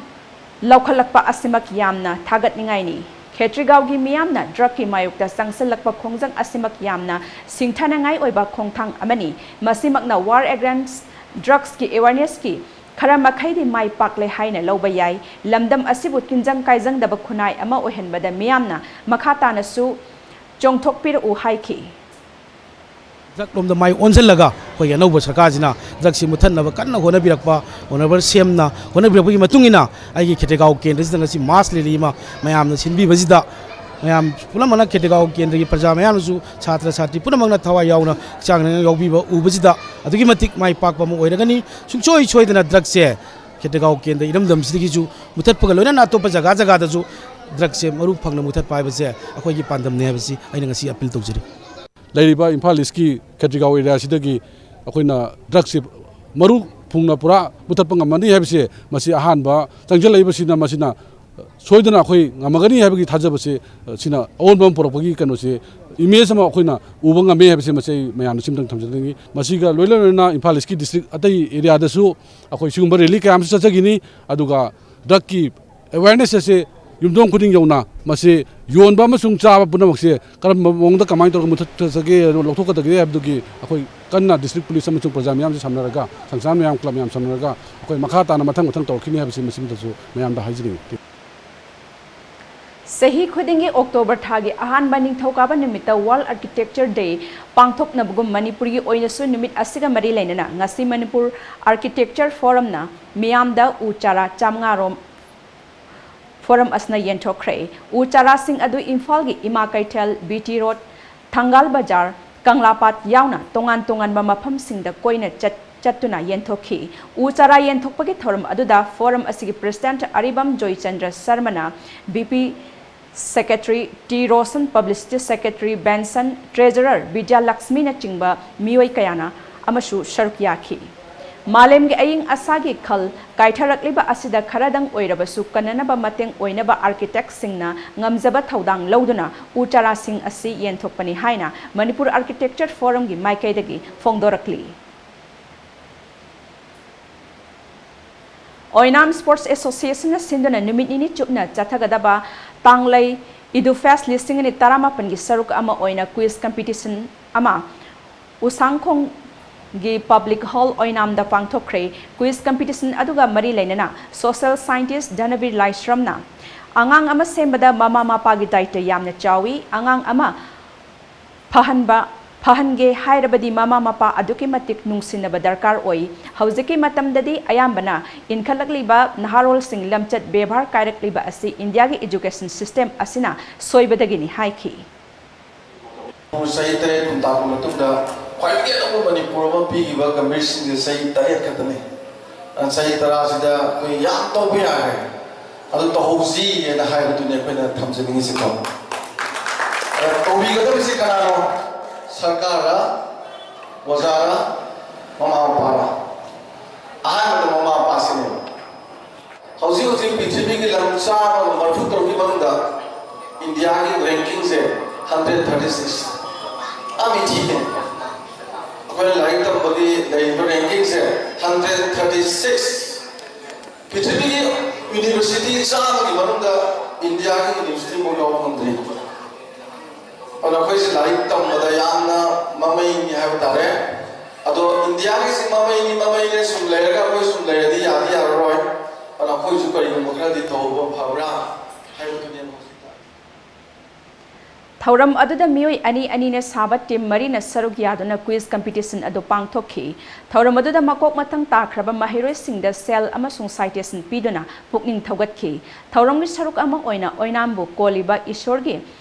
ꯂꯧꯈꯠꯂꯛꯄ ꯑꯁꯤꯃꯛ ꯌꯥꯝꯅ ꯊꯥꯒꯠꯅꯤꯡꯉꯥꯏꯅꯤ꯫ ꯈꯦꯇ꯭ꯔꯤꯒꯥꯎꯒꯤ ꯃꯤꯌꯥꯝꯅ ꯗ꯭ꯔꯒꯀꯤ ꯃꯥꯌꯣꯛꯇ ꯆꯪꯁꯤꯜꯂꯛꯄ ꯈꯣꯡꯖꯪ ꯑꯁꯤꯃꯛ ꯌꯥꯝꯅ ꯁꯤꯡꯊꯥꯅꯉꯥꯏ ꯑꯣꯏꯕ ꯈꯣꯡꯊꯥꯡ ꯑꯃꯅꯤ꯫ ꯃꯁꯤꯃꯛꯅ ꯋꯥꯔ ꯑꯦꯒꯦꯟꯁ ꯗ꯭ꯔꯒꯁꯀꯤ ꯑꯦꯋꯦꯔꯅꯦꯁꯀꯤ ꯈꯔ ꯃꯈꯩꯗꯤ ꯃꯥꯏ ꯄꯥꯛꯂꯦ ꯍꯥꯏꯅ ꯂꯧꯕ ꯌꯥꯏ꯫ ꯂꯝꯗꯝ ꯑꯁꯤꯕꯨ ꯇꯤꯟꯖꯪ ꯀꯥꯏꯖꯪꯗꯕ ꯈꯨꯟꯅꯥꯏ ꯑꯃ ꯑꯣꯏꯍꯟꯕꯗ ꯃꯤꯌꯥꯝꯅ ꯃꯈꯥ ꯇꯥꯅꯁꯨ ꯆꯣꯡꯊꯣꯛꯄꯤꯔꯛꯎ ꯍꯥꯏꯈꯤ꯫ ꯗ꯭ꯔꯒ ꯂꯣꯝꯗ ꯃꯥꯏ ꯑꯣꯟꯁꯤꯜꯂꯒ ꯑꯩꯈꯣꯏꯒꯤ ꯑꯅꯧꯕ ꯁꯔꯀꯥꯔꯁꯤꯅ ꯗ꯭ꯔꯒꯁꯤ ꯃꯨꯠꯊꯠꯅꯕ ꯀꯟꯅ ꯍꯣꯠꯅꯕꯤꯔꯛꯄ, ꯑꯣꯅꯔꯦꯕꯜ ꯁꯤ ꯑꯦꯝꯅ ꯍꯣꯠꯅꯕꯤꯔꯛꯄꯒꯤ ꯃꯇꯨꯡ ꯏꯟꯅ ꯑꯩꯒꯤ ꯈꯦꯇ꯭ꯔꯤꯒꯥꯎ ꯀꯦꯟꯗ꯭ꯔꯁꯤꯗ ꯉꯁꯤ ꯃꯥꯁ ꯔꯦꯂꯤ ꯑꯃ ꯃꯌꯥꯝꯅ ꯁꯤꯟꯕꯤꯕꯁꯤꯗ, ꯃꯌꯥꯝ ꯄꯨꯝꯅꯃꯛꯅ, ꯈꯦꯇ꯭ꯔꯤꯒꯥꯎ ꯀꯦꯟꯗ꯭ꯔꯒꯤ ꯄ꯭ꯔꯖꯥ ꯃꯌꯥꯝꯅꯁꯨ, ꯁꯥꯇ꯭ꯔ ꯁꯥꯇ꯭ꯔꯤ ꯄꯨꯝꯅꯃꯛꯅ ꯊꯋꯥꯏ ꯌꯥꯎꯅ ꯍꯛꯆꯥꯡ ꯅꯥꯏꯅ ꯌꯥꯎꯕꯤꯕ ꯎꯕꯁꯤꯗ ꯑꯗꯨꯛꯀꯤ ꯃꯇꯤꯛ ꯃꯥꯏ ꯄꯥꯛꯄ ꯑꯃ ꯑꯣꯏꯔꯒꯅꯤ꯫ ꯁꯨꯡꯁꯣꯏ ꯁꯣꯏꯗꯅ ꯗ꯭ꯔꯒꯁꯦ ꯈꯦꯇ꯭ꯔꯤꯒꯥꯎ ꯀꯦꯟꯗ꯭ꯔ ꯏꯔꯝꯗꯝꯁꯤꯗꯒꯤꯁꯨ ꯃꯨꯊꯠꯄꯒ ꯂꯣꯏꯅꯅ ꯑꯇꯣꯞꯄ ꯖꯒꯥ ꯖꯒꯥꯗꯁꯨ ꯗ꯭ꯔꯒꯁꯦ ꯃꯔꯨ ꯐꯪꯅ ꯃꯨꯊꯠꯄ ꯍꯥꯏꯕꯁꯦ ꯑꯩꯈꯣꯏꯒꯤ ꯄꯥꯟꯗꯝꯅꯤ ꯍꯥꯏꯕꯁꯤ ꯑꯩꯅ ꯉꯁꯤ ꯑꯄꯤꯜ ꯇꯧꯖꯔꯤ꯫ ꯂꯩꯔꯤꯕ ꯏꯝꯐꯥꯜ ꯏꯁꯀꯤ ꯈꯦꯇ꯭ꯔꯤꯒꯥꯎ ꯑꯦꯔꯤꯌꯥꯁꯤꯗꯒꯤ ꯑꯩꯈꯣꯏꯅ ꯗ꯭ꯔꯒꯁꯤ ꯃꯔꯨ ꯐꯨꯡꯅ ꯄꯨꯔꯥ ꯃꯨꯊꯠꯄ ꯉꯝꯃꯅꯤ ꯍꯥꯏꯕꯁꯦ, ꯃꯁꯤ ꯑꯍꯥꯟꯕ ꯆꯪꯁꯤꯜꯂꯛꯏꯕꯁꯤꯅ ꯃꯁꯤꯅ ꯁꯣꯏꯗꯅ ꯑꯩꯈꯣꯏ ꯉꯝꯃꯒꯅꯤ ꯍꯥꯏꯕꯒꯤ ꯊꯥꯖꯕꯁꯦ, ꯁꯤꯅ ꯑꯑꯣꯟꯕ ꯑꯃ ꯄꯨꯔꯛꯄꯒꯤ ꯀꯩꯅꯣꯁꯦ, ꯏꯃꯦꯖ ꯑꯃ ꯑꯩꯈꯣꯏꯅ ꯎꯕ ꯉꯝꯃꯦ ꯍꯥꯏꯕꯁꯦ, ꯃꯁꯤ ꯑꯩ ꯃꯌꯥꯝꯗ ꯁꯤꯝꯇꯪ ꯊꯝꯖꯅꯤꯡꯉꯤ꯫ ꯃꯁꯤꯒ ꯂꯣꯏꯅ ꯂꯣꯏꯅꯅ ꯏꯝꯐꯥꯜ ꯏꯁꯀꯤ ꯗꯤꯁꯇ꯭ꯔꯤꯛ ꯑꯇꯩ ꯑꯦꯔꯤꯌꯥꯗꯁꯨ ꯑꯩꯈꯣꯏ ꯁꯤꯒꯨꯝꯕ ꯔꯦꯂꯤ ꯀꯌꯥ ꯑꯃꯁꯨ ꯆꯠꯆꯈꯤꯅꯤ꯫ ꯑꯗꯨꯒ ꯗ꯭ꯔꯒꯀꯤ ꯑꯦꯋꯦꯔꯅꯦꯁ ꯑꯁꯦ ꯌꯨꯝꯊꯣꯡ ꯈꯨꯗꯤꯡ ꯌꯧꯅ ꯃꯁꯤ ꯌꯣꯟꯕ ꯑꯃꯁꯨꯡ ꯆꯥꯕ ꯄꯨꯝꯅꯃꯛꯁꯦ ꯀꯔꯝꯕ ꯃꯑꯣꯡꯗ ꯀꯃꯥꯏꯅ ꯇꯧꯔꯒ ꯃꯨꯊꯠꯆꯒꯦ, ꯂꯧꯊꯣꯛꯀꯗꯒꯦ ꯍꯥꯏꯕꯗꯨꯒꯤ ꯑꯩꯈꯣꯏ ꯀꯟꯅ ꯗꯤꯁꯇ꯭ꯔꯤꯛ ꯄꯨꯂꯤꯁ ꯑꯃꯁꯨꯡ ꯄ꯭ꯔꯖꯥ ꯃꯤꯌꯥꯝꯁꯦ ꯁꯝꯅꯔꯒ, ꯁꯪꯁꯊꯥꯟ ꯃꯌꯥꯝ, ꯀ꯭ꯂꯕ ꯃꯌꯥꯝ ꯁꯝꯅꯔꯒ ꯑꯩꯈꯣꯏ ꯃꯈꯥ ꯇꯥꯅ ꯃꯊꯪ ꯃꯊꯪ ꯇꯧꯔꯛꯈꯤꯅꯤ ꯍꯥꯏꯕꯁꯤ ꯃꯁꯤꯃꯇꯁꯨ ꯃꯌꯥꯝꯗ ꯍꯥꯏꯖꯅꯤꯡꯏ꯫ ꯆꯍꯤ ꯈꯨꯗꯤꯡꯒꯤ ꯑꯣꯛꯇꯣꯕꯔ ꯊꯥꯒꯤ ꯑꯍꯥꯟꯕ ꯅꯤꯡꯊꯧꯀꯥꯕ ꯅꯨꯃꯤꯠꯇ ꯋꯥꯔꯜ ꯑꯥꯔꯀꯤꯇꯦꯛꯆꯔ ꯗꯦ ꯄꯥꯡꯊꯣꯛꯅꯕꯒꯨꯝ ꯃꯅꯤꯄꯨꯔꯒꯤ ꯑꯣꯏꯅꯁꯨ ꯅꯨꯃꯤꯠ ꯑꯁꯤꯒ ꯃꯔꯤ ꯂꯩꯅꯅ ꯉꯁꯤ ꯃꯅꯤꯄꯨꯔ ꯑꯥꯔꯀꯤꯇꯦꯛꯆꯔ ꯐꯣꯔꯝꯅ ꯃꯤꯌꯥꯝꯗ ꯎ ꯆꯥꯔꯥ ꯆꯥꯝꯃꯉꯥ ꯔꯣꯝ ꯐꯣꯔꯝ ꯑꯁꯤꯅ ꯌꯦꯟꯊꯣꯛꯈ꯭ꯔꯦ꯫ ꯎ ꯆꯥꯔꯥꯁꯤꯡ ꯑꯗꯨ ꯏꯝꯐꯥꯜꯒꯤ ꯏꯃꯥ ꯀꯩꯊꯦꯜ, ꯕꯤ ꯇꯤ ꯔꯣꯗ, ꯊꯪꯒꯥꯜ ꯕꯖꯥꯔ, ꯀꯪꯂꯥꯄꯥꯠ ꯌꯥꯎꯅ ꯇꯣꯉꯥꯟ ꯇꯣꯉꯥꯟꯕ ꯃꯐꯝꯁꯤꯡꯗ ꯀꯣꯏꯅ ꯆꯠ ꯆꯠꯇꯨꯅ ꯌꯦꯟꯊꯣꯛꯈꯤ꯫ ꯎ ꯆꯥꯔꯥ ꯌꯦꯟꯊꯣꯛꯄꯒꯤ ꯊꯧꯔꯝ ꯑꯗꯨꯗ ꯐꯣꯔꯝ ꯑꯁꯤꯒꯤ ꯄ꯭ꯔꯦꯁꯤꯗꯦꯟꯠ ꯑꯔꯤꯕꯝ ꯖꯣꯏꯆꯟꯗ꯭ꯔ ꯁꯔꯃꯅ, B P secretary T Roshan, publicity secretary Benson, treasurer Bidya ꯂꯛꯁꯃꯤꯅꯆꯤꯡꯕ ꯃꯤꯑꯣꯏ ꯀꯌꯥꯅ ꯑꯃꯁꯨ ꯁꯔꯨꯛ ꯌꯥꯈꯤ꯫ ꯃꯥꯂꯦꯝꯒꯤ ꯑꯏꯪ ꯑꯁꯥꯒꯤ ꯈꯜ ꯀꯥꯏꯊꯔꯛꯂꯤꯕ ꯑꯁꯤꯗ ꯈꯔꯗꯪ ꯑꯣꯏꯔꯕꯁꯨ ꯀꯟꯅꯅꯕ ꯃꯇꯦꯡ ꯑꯣꯏꯅꯕ ꯑꯥꯔꯀꯤꯇꯦꯛꯁꯤꯡꯅ ꯉꯝꯖꯕ ꯊꯧꯗꯥꯡ ꯂꯧꯗꯨꯅ ꯎ ꯆꯥꯔꯥꯁꯤꯡ ꯑꯁꯤ ꯌꯦꯟꯊꯣꯛꯄꯅꯤ ꯍꯥꯏꯅ ꯃꯅꯤꯄꯨꯔ ꯑꯥꯔꯀꯤꯇꯦꯛꯆꯔ ꯐꯣꯔꯝꯒꯤ ꯃꯥꯏꯀꯩꯗꯒꯤ ꯐꯣꯡꯗꯣꯔꯛꯂꯤ꯫ ꯑꯣꯏꯅꯥꯝ ꯁ꯭ꯄꯣꯔꯠꯁ ꯑꯦꯁꯣꯁꯤꯌꯦꯁꯟꯅ ꯁꯤꯟꯗꯨꯅ ꯅꯨꯃꯤꯠ ꯅꯤꯅꯤ ꯆꯨꯞꯅ ꯆꯠꯊꯒꯗꯕ ꯇꯥꯡꯂꯩ ꯏꯗꯨ ꯐꯦꯁ ꯂꯤꯁꯤꯡ ꯑꯅꯤ ꯇꯔꯥꯃꯥꯄꯟꯒꯤ ꯁꯔꯨꯛ ꯑꯃ ꯑꯣꯏꯅ ꯀ꯭ꯋꯤꯖ ꯀꯝꯄꯤꯇꯤꯁꯟ ꯑꯃ ꯎꯁꯥꯡꯈꯣꯡꯒꯤ ꯄꯕ꯭ꯂꯤꯛ ꯍꯣꯜ ꯑꯣꯏꯅꯥꯝꯗ ꯄꯥꯡꯊꯣꯛꯈ꯭ꯔꯦ꯫ ꯀ꯭ꯋꯤꯖ ꯀꯝꯄꯤꯇꯤꯁꯟ ꯑꯗꯨꯒ ꯃꯔꯤ ꯂꯩꯅꯅ ꯁꯣꯁꯤꯌꯦꯜ ꯁꯥꯏꯟꯇꯤꯁ꯭ꯠ ꯙꯅꯕꯤꯔ ꯂꯥꯏꯁ꯭ꯔꯝꯅ ꯑꯉꯥꯡ ꯑꯃ ꯁꯦꯝꯕꯗ ꯃꯃꯥ ꯃꯄꯥꯒꯤ ꯗꯥꯏꯇ ꯌꯥꯝꯅ ꯆꯥꯎꯏ꯫ ꯑꯉꯥꯡ ꯑꯃ ꯐꯍꯟꯕ, ꯐꯍꯟꯒꯦ ꯍꯥꯏꯔꯕꯗꯤ ꯃꯃꯥ ꯃꯄꯥ ꯑꯗꯨꯛꯀꯤ ꯃꯇꯤꯛ ꯅꯨꯡꯁꯤꯅꯕ ꯗꯔꯀꯥꯔ ꯑꯣꯏ꯫ ꯍꯧꯖꯤꯛꯀꯤ ꯃꯇꯝꯗꯗꯤ ꯑꯌꯥꯝꯕꯅ ꯏꯟꯈꯠꯂꯛꯂꯤꯕ ꯅꯍꯥꯔꯣꯜꯁꯤꯡ ꯂꯝꯆꯠ ꯕꯦꯕꯥꯔ ꯀꯥꯏꯔꯛꯂꯤꯕ ꯑꯁꯤ ꯏꯟꯗꯤꯌꯥꯒꯤ ꯏꯖꯨꯀꯦꯁꯟ ꯁꯤꯁꯇꯦꯝ ꯑꯁꯤꯅ ꯁꯣꯏꯕꯗꯒꯤꯅꯤ ꯍꯥꯏꯈꯤ꯫ ꯆꯍꯤ ꯇꯔꯦꯠ ꯈꯨꯟꯇꯥꯛꯄ ꯃꯇꯨꯡꯗ ꯈ꯭ꯋꯥꯏꯗꯒꯤ ꯑꯅꯧꯕ ꯃꯅꯤꯄꯨꯔ ꯑꯃ ꯄꯤꯈꯤꯕ ꯒꯝꯚꯤꯔ ꯁꯤꯡꯁꯦ ꯆꯍꯤ ꯇꯔꯦꯠ ꯈꯛꯇꯅꯤ꯫ ꯑ, ꯆꯍꯤ ꯇꯔꯥꯁꯤꯗ ꯑꯩꯈꯣꯏ ꯌꯥꯝ ꯇꯧꯕ ꯌꯥꯔꯦ꯫ ꯑꯗꯨ ꯇꯧꯍꯧꯁꯤ ꯍꯥꯏꯅ ꯍꯥꯏꯕꯗꯨꯅꯤ ꯑꯩꯈꯣꯏꯅ ꯊꯝꯖꯅꯤꯡꯉꯤꯁꯤꯀꯣ꯫ ꯑ, ꯇꯧꯕꯤꯒꯗꯕꯁꯤ ꯀꯅꯥꯅꯣ? ꯁꯔꯀꯥꯔꯔ, ꯑꯣꯖꯥꯔ, ꯃꯃꯥ ꯃꯄꯥꯔ? ꯑꯍꯥꯟꯕꯗ ꯃꯃꯥ ꯃꯄꯥꯁꯤꯅꯦꯕ꯫ ꯍꯧꯖꯤꯛ ꯍꯧꯖꯤꯛ ꯄ꯭ꯔꯤꯊꯤꯕꯤꯒꯤ ꯂꯝ ꯆꯥꯝꯃꯒ ꯃꯔꯤꯐꯨ ꯇꯔꯨꯛꯀꯤ ꯃꯅꯨꯡꯗ ꯏꯟꯗꯤꯌꯥꯒꯤ ꯔꯦꯡꯀꯤꯡꯁꯦ ꯍꯟꯗ꯭ꯔꯦꯠ ꯊꯥꯔꯇꯤ ꯁꯤꯛꯁ꯫ ꯌꯥꯝ ꯊꯤꯅꯦ꯫ ꯑꯩꯈꯣꯏꯅ ꯂꯥꯏꯔꯤꯛ ꯇꯝꯕꯒꯤ ꯂꯩꯔꯤꯕ ꯔꯦꯡꯀꯤꯡꯁꯦ ꯍꯟꯗ꯭ꯔꯦꯠ ꯊꯥꯔꯇꯤ ꯁꯤꯛꯁ꯫ ꯄ꯭ꯔꯤꯊꯤꯕꯤꯒꯤ ꯌꯨꯅꯤꯚꯔꯁꯤꯇꯤ ꯆꯥꯝꯃꯒꯤ ꯃꯅꯨꯡꯗ ꯏꯟꯗꯤꯌꯥꯒꯤ ꯌꯨꯅꯤꯚꯔꯁꯤꯇꯤ ꯑꯃꯐꯥꯎ ꯌꯥꯎꯕ ꯉꯝꯗ꯭ꯔꯤ꯫ ꯑꯗꯨꯅ ꯑꯩꯈꯣꯏꯁꯦ ꯂꯥꯏꯔꯤꯛ ꯇꯝꯕꯗ ꯌꯥꯝꯅ ꯃꯃꯩꯅꯤ ꯍꯥꯏꯕ ꯇꯥꯔꯦ꯫ ꯑꯗꯣ ꯏꯟꯗꯤꯌꯥꯒꯤꯁꯤ ꯃꯃꯩꯅꯤ, ꯃꯃꯩꯅꯦ ꯁꯨꯝ ꯂꯩꯔꯒ ꯑꯩꯈꯣꯏ ꯁꯨꯝ ꯂꯩꯔꯗꯤ ꯌꯥꯗꯤ ꯌꯥꯔꯔꯣꯏ꯫ ꯑꯗꯣ ꯑꯩꯈꯣꯏꯁꯨ ꯀꯔꯤꯒꯨꯝꯕ ꯈꯔꯗꯤ ꯇꯧꯍꯧꯕ ꯐꯕ꯭ꯔꯥ ꯍꯥꯏꯕꯗꯨꯅꯦꯕ ꯍꯧꯖꯤꯛꯇ꯫ ꯊꯧꯔꯝ ꯑꯗꯨꯗ ꯃꯤꯑꯣꯏ ꯑꯅꯤ ꯑꯅꯤꯅ ꯁꯥꯕ ꯇꯤꯝ ꯃꯔꯤꯅ ꯁꯔꯨꯛ ꯌꯥꯗꯨꯅ ꯀ꯭ꯋꯤꯖ ꯀꯝꯄꯤꯇꯤꯁꯟ ꯑꯗꯨ ꯄꯥꯡꯊꯣꯛꯈꯤ꯫ ꯊꯧꯔꯝ ꯑꯗꯨꯗ ꯃꯀꯣꯛ ꯃꯊꯪ ꯇꯥꯈ꯭ꯔꯕ ꯃꯍꯩꯔꯣꯏꯁꯤꯡꯗ ꯁꯦꯜ ꯑꯃꯁꯨꯡ ꯁꯥꯏꯇꯦꯁꯟ ꯄꯤꯗꯨꯅ ꯄꯨꯛꯅꯤꯡ ꯊꯧꯒꯠꯈꯤ꯫ ꯊꯧꯔꯝꯒꯤ ꯁꯔꯨꯛ ꯑꯃ ꯑꯣꯏꯅ ꯑꯣꯏꯅꯥꯝꯕꯨ ꯀꯣꯜꯂꯤꯕ ꯏꯁꯣꯔꯒꯤ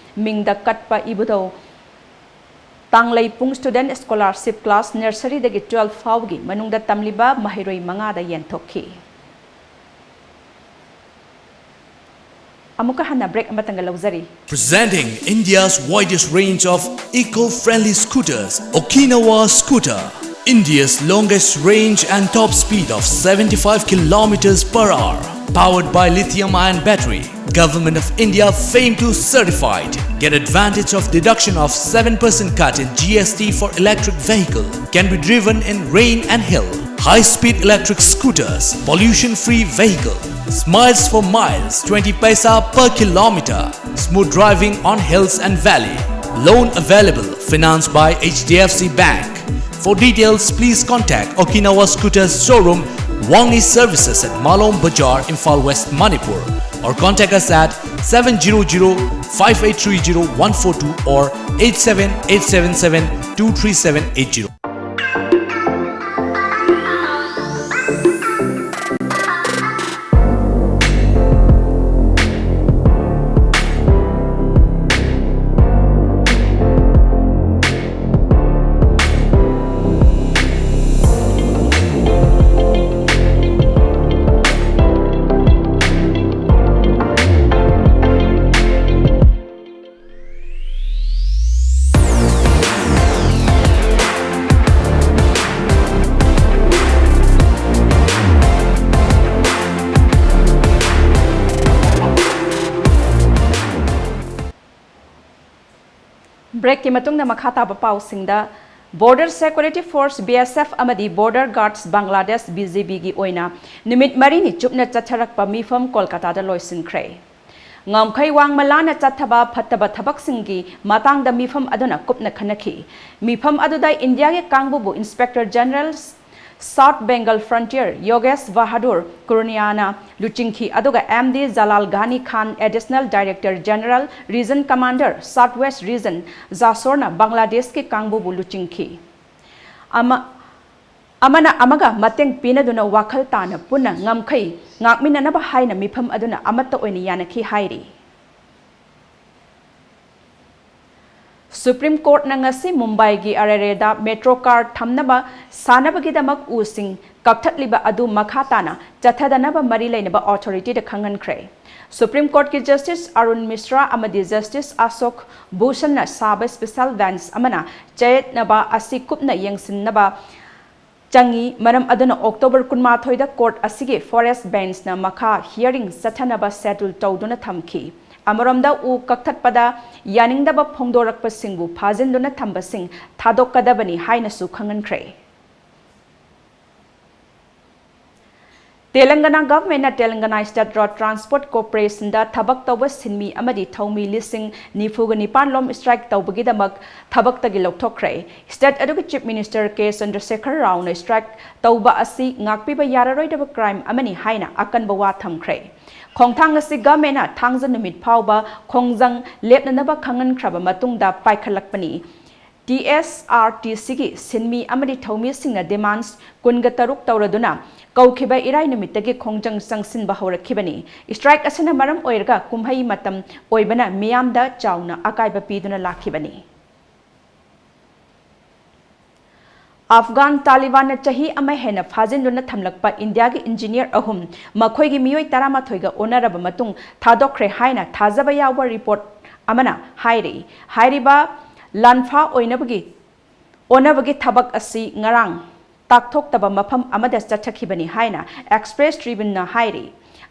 ꯃꯤꯡꯗ ꯀꯠꯄ ꯏꯕꯨꯙꯧ ꯇꯥꯡꯂꯩꯄꯨꯡ Student Scholarship Class Nurseryꯗꯒꯤ twelve ꯐꯥꯎꯕꯒꯤ ꯃꯅꯨꯡꯗ ꯇꯝꯂꯤꯕ ꯃꯍꯩꯔꯣꯏ ꯃꯉꯥꯗ ꯌꯦꯟꯊꯣꯛꯈꯤ꯫ ꯑꯃꯨꯛꯀ ꯍꯟꯅ break ꯑꯃꯇꯪꯒ ꯂꯧꯖꯔꯤ꯫ Presenting India's widest range of eco-friendly scooters, Okinawa Scooter. India's longest range and top speed of seventy-five kilometers per hour. Powered by lithium-ion battery. Government of India fame to certified. Get advantage of deduction of seven percent cut in G S T for electric vehicle. Can be driven in rain and hill. High-speed electric scooters, pollution-free vehicle. Smiles for miles, twenty paisa per kilometer. Smooth driving on hills and valley. Loan available, financed by H D F C Bank. For details, please contact Okinawa Scooters showroom, Wangi Services at Malom Bazar, Imphal West, Manipur, or contact us at seven zero zero five eight three zero one four two or eight seven eight seven seven two three seven eight zero. Breakꯀꯤ ꯃꯇꯨꯡꯗ ꯃꯈꯥ ꯇꯥꯕ ꯄꯥꯎꯁꯤꯡꯗ, Border Security Force, B S F, ꯑꯃꯗꯤ Border Guards, Bangladesh, B G Bꯒꯤ ꯑꯣꯏꯅ ꯅꯨꯃꯤꯠ ꯃꯔꯤꯅꯤ ꯆꯨꯞꯅ ꯆꯠꯊꯔꯛꯄ ꯃꯤꯐꯝ ꯀꯣꯜꯀꯥꯇꯥꯗ ꯂꯣꯏꯁꯤꯟꯈ꯭ꯔꯦ꯫ ꯉꯝꯈꯩ ꯋꯥꯡꯃ ꯂꯥꯟꯅ ꯆꯠꯊꯕ ꯐꯠꯇꯕ ꯊꯕꯛꯁꯤꯡꯒꯤ ꯃꯇꯥꯡꯗ ꯃꯤꯐꯝ ꯑꯗꯨꯅ ꯀꯨꯞꯅ ꯈꯟꯅꯈꯤ꯫ ꯃꯤꯐꯝ ꯑꯗꯨꯗ ꯏꯟꯗꯤꯌꯥꯒꯤ ꯀꯥꯡꯕꯨꯕꯨ Inspector General South Bengal Frontier ꯌꯣꯒꯦꯁ Bahadur ꯀꯨꯔꯅꯤꯌꯥꯅ ꯂꯨꯆꯤꯡꯈꯤ, ꯑꯗꯨꯒ M D ꯖꯂꯥꯜ ꯘꯅꯤ ꯈꯥꯟ, Additional Director General, Region Commander, South West Region, ꯖꯥꯁꯣꯔꯅ ꯕꯪꯒ꯭ꯂꯥꯗꯦꯁꯀꯤ ꯀꯥꯡꯕꯨꯕꯨ ꯂꯨꯆꯤꯡꯈꯤ꯫ ꯑꯃ-, ꯑꯃꯅ ꯑꯃꯒ ꯃꯇꯦꯡ ꯄꯤꯅꯗꯨꯅ ꯋꯥꯈꯜ ꯇꯥꯅ ꯄꯨꯟꯅ ꯉꯝꯈꯩ ꯉꯥꯛꯃꯤꯟꯅꯅꯕ ꯍꯥꯏꯅ ꯃꯤꯐꯝ ꯑꯗꯨꯅ ꯑꯃꯠꯇ ꯑꯣꯏꯅ ꯌꯥꯅꯈꯤ ꯍꯥꯏꯔꯤ꯫ ꯁꯨꯄ꯭ꯔꯤꯝ ꯀꯣꯔꯠꯅ ꯉꯁꯤ ꯃꯨꯝꯕꯥꯏꯒꯤ ꯑꯔꯦꯔꯦꯗ ꯃꯦꯇ꯭ꯔꯣ ꯀꯥꯔ ꯊꯝꯅꯕ ꯁꯥꯅꯕꯒꯤꯗꯃꯛ ꯎꯁꯤꯡ ꯀꯛꯊꯠꯂꯤꯕ ꯑꯗꯨ ꯃꯈꯥ ꯇꯥꯅ ꯆꯠꯊꯗꯅꯕ ꯃꯔꯤ ꯂꯩꯅꯕ ꯑꯣꯊꯣꯔꯤꯇꯤꯗ ꯈꯪꯍꯟꯈ꯭ꯔꯦ꯫ ꯁꯨꯄ꯭ꯔꯤꯝ ꯀꯣꯔꯠꯀꯤ ꯖꯁꯇꯤꯁ ꯑꯔꯨꯟ ꯃꯤꯁ꯭ꯔꯥ ꯑꯃꯗꯤ ꯖꯁꯇꯤꯁ ꯑꯁꯣꯛ ꯚꯨꯁꯟꯅ ꯁꯥꯕ ꯁ꯭ꯄꯦꯁꯦꯜ ꯕꯦꯟꯆ ꯑꯃꯅ ꯆꯌꯦꯠꯅꯕ ꯑꯁꯤ ꯀꯨꯞꯅ ꯌꯦꯡꯁꯤꯟꯅꯕ ꯆꯪꯏ꯫ ꯃꯔꯝ ꯑꯗꯨꯅ ꯑꯣꯛꯇꯣꯕꯔ ꯀꯨꯟꯃꯥꯊꯣꯏꯗ ꯀꯣꯔꯠ ꯑꯁꯤꯒꯤ ꯐꯣꯔꯦꯁ꯭ꯠ ꯕꯦꯟꯆꯅ ꯃꯈꯥ ꯍꯤꯌꯔꯤꯡ ꯆꯠꯊꯅꯕ ꯁꯦꯗ꯭ꯌꯨꯜ ꯇꯧꯗꯨꯅ ꯊꯝꯈꯤ꯫ ꯑꯃꯔꯣꯝꯗ ꯎ ꯀꯛꯊꯠꯄꯗ ꯌꯥꯅꯤꯡꯗꯕ ꯐꯣꯡꯗꯣꯔꯛꯄꯁꯤꯡꯕꯨ ꯐꯥꯖꯤꯟꯗꯨꯅ ꯊꯝꯕꯁꯤꯡ ꯊꯥꯗꯣꯛꯀꯗꯕꯅꯤ ꯍꯥꯏꯅꯁꯨ ꯈꯪꯍꯟꯈ꯭ꯔꯦ꯫ ꯇꯦꯂꯪꯒꯅꯥ ꯒꯚꯔꯟꯃꯦꯟꯠꯅ ꯇꯦꯂꯪꯒꯅꯥ ꯁ꯭ꯇꯦꯠ ꯔꯣꯗ ꯇ꯭ꯔꯥꯟꯁꯄꯣꯔꯠ ꯀꯣꯔꯄꯣꯔꯦꯁꯟꯗ ꯊꯕꯛ ꯇꯧꯕ ꯁꯤꯟꯃꯤ ꯑꯃꯗꯤ ꯊꯧꯃꯤ ꯂꯤꯁꯤꯡ ꯅꯤꯐꯨꯒ ꯅꯤꯄꯥꯟ ꯂꯣꯝ ꯁ꯭ꯇ꯭ꯔꯥꯏꯛ ꯇꯧꯕꯒꯤꯗꯃꯛ ꯊꯕꯛꯇꯒꯤ ꯂꯧꯊꯣꯛꯈ꯭ꯔꯦ꯫ ꯁ꯭ꯇꯦꯠ ꯑꯗꯨꯒꯤ ꯆꯤꯐ ꯃꯤꯅꯤꯁꯇꯔ ꯀꯦ ꯆꯟꯗ꯭ꯔꯁꯦꯈꯔ ꯔꯥꯎꯅ ꯁ꯭ꯇ꯭ꯔꯥꯏꯛ ꯇꯧꯕ ꯑꯁꯤ ꯉꯥꯛꯄꯤꯕ ꯌꯥꯔꯔꯣꯏꯗꯕ ꯀ꯭ꯔꯥꯏꯝ ꯑꯃꯅꯤ ꯍꯥꯏꯅ ꯑꯀꯟꯕ ꯋꯥ ꯊꯝꯈ꯭ꯔꯦ꯫ ꯈꯣꯡꯊꯥꯡ ꯑꯁꯤ ꯒꯚꯔꯟꯃꯦꯟꯠꯅ ꯊꯥꯡꯖ ꯅꯨꯃꯤꯠ ꯐꯥꯎꯕ ꯈꯣꯡꯖꯪ ꯂꯦꯞꯅꯅꯕ ꯈꯪꯍꯟꯈ꯭ꯔꯕ ꯃꯇꯨꯡꯗ ꯄꯥꯏꯈꯠꯂꯛꯄꯅꯤ꯫ ꯇꯤ ꯑꯦꯁ ꯑꯥꯔ ꯇꯤ ꯁꯤꯒꯤ ꯁꯤꯟꯃꯤ ꯑꯃꯗꯤ ꯊꯧꯃꯤꯁꯤꯡꯅ ꯗꯤꯃꯥꯟꯁ ꯀꯨꯟꯒ ꯇꯔꯨꯛ ꯇꯧꯔꯗꯨꯅ ꯀꯧꯈꯤꯕ ꯏꯔꯥꯏ ꯅꯨꯃꯤꯠꯇꯒꯤ ꯈꯣꯡꯖꯪ ꯆꯪꯁꯤꯟꯕ ꯍꯧꯔꯛꯈꯤꯕꯅꯤ꯫ ꯁ꯭ꯇ꯭ꯔꯥꯏꯛ ꯑꯁꯤꯅ ꯃꯔꯝ ꯑꯣꯏꯔꯒ ꯀꯨꯝꯍꯩ ꯃꯇꯝ ꯑꯣꯏꯕꯅ ꯃꯤꯌꯥꯝꯗ ꯆꯥꯎꯅ ꯑꯀꯥꯏꯕ ꯄꯤꯗꯨꯅ ꯂꯥꯛꯈꯤꯕꯅꯤ꯫ ꯑꯐꯒꯥꯟ ꯇꯥꯂꯤꯕꯥꯟꯅ ꯆꯍꯤ ꯑꯃ ꯍꯦꯟꯅ ꯐꯥꯖꯤꯟꯗꯨꯅ ꯊꯝꯂꯛꯄ ꯏꯟꯗꯤꯌꯥꯒꯤ ꯏꯟꯖꯤꯅꯤꯌꯔ ꯑꯍꯨꯝ, ꯃꯈꯣꯏꯒꯤ ꯃꯤꯑꯣꯏ ꯇꯔꯥꯃꯥꯊꯣꯏꯒ ꯑꯣꯟꯅꯔꯕ ꯃꯇꯨꯡ ꯊꯥꯗꯣꯛꯈ꯭ꯔꯦ ꯍꯥꯏꯅ ꯊꯥꯖꯕ ꯌꯥꯎꯕ ꯔꯤꯄꯣꯔꯠ ꯑꯃꯅ ꯍꯥꯏꯔꯤ꯫ ꯍꯥꯏꯔꯤꯕ ꯂꯥꯟꯐꯥ ꯑꯣꯏꯅꯕꯒꯤ, ꯑꯣꯟꯅꯕꯒꯤ ꯊꯕꯛ ꯑꯁꯤ ꯉꯔꯥꯡ ꯇꯥꯛꯊꯣꯛꯇꯕ ꯃꯐꯝ ꯑꯃꯗ ꯆꯠꯊꯈꯤꯕꯅꯤ ꯍꯥꯏꯅ ꯑꯦꯛꯁꯄ꯭ꯔꯦꯁ ꯇ꯭ꯔꯤꯕ꯭ꯌꯨꯟꯅ ꯍꯥꯏꯔꯤ꯫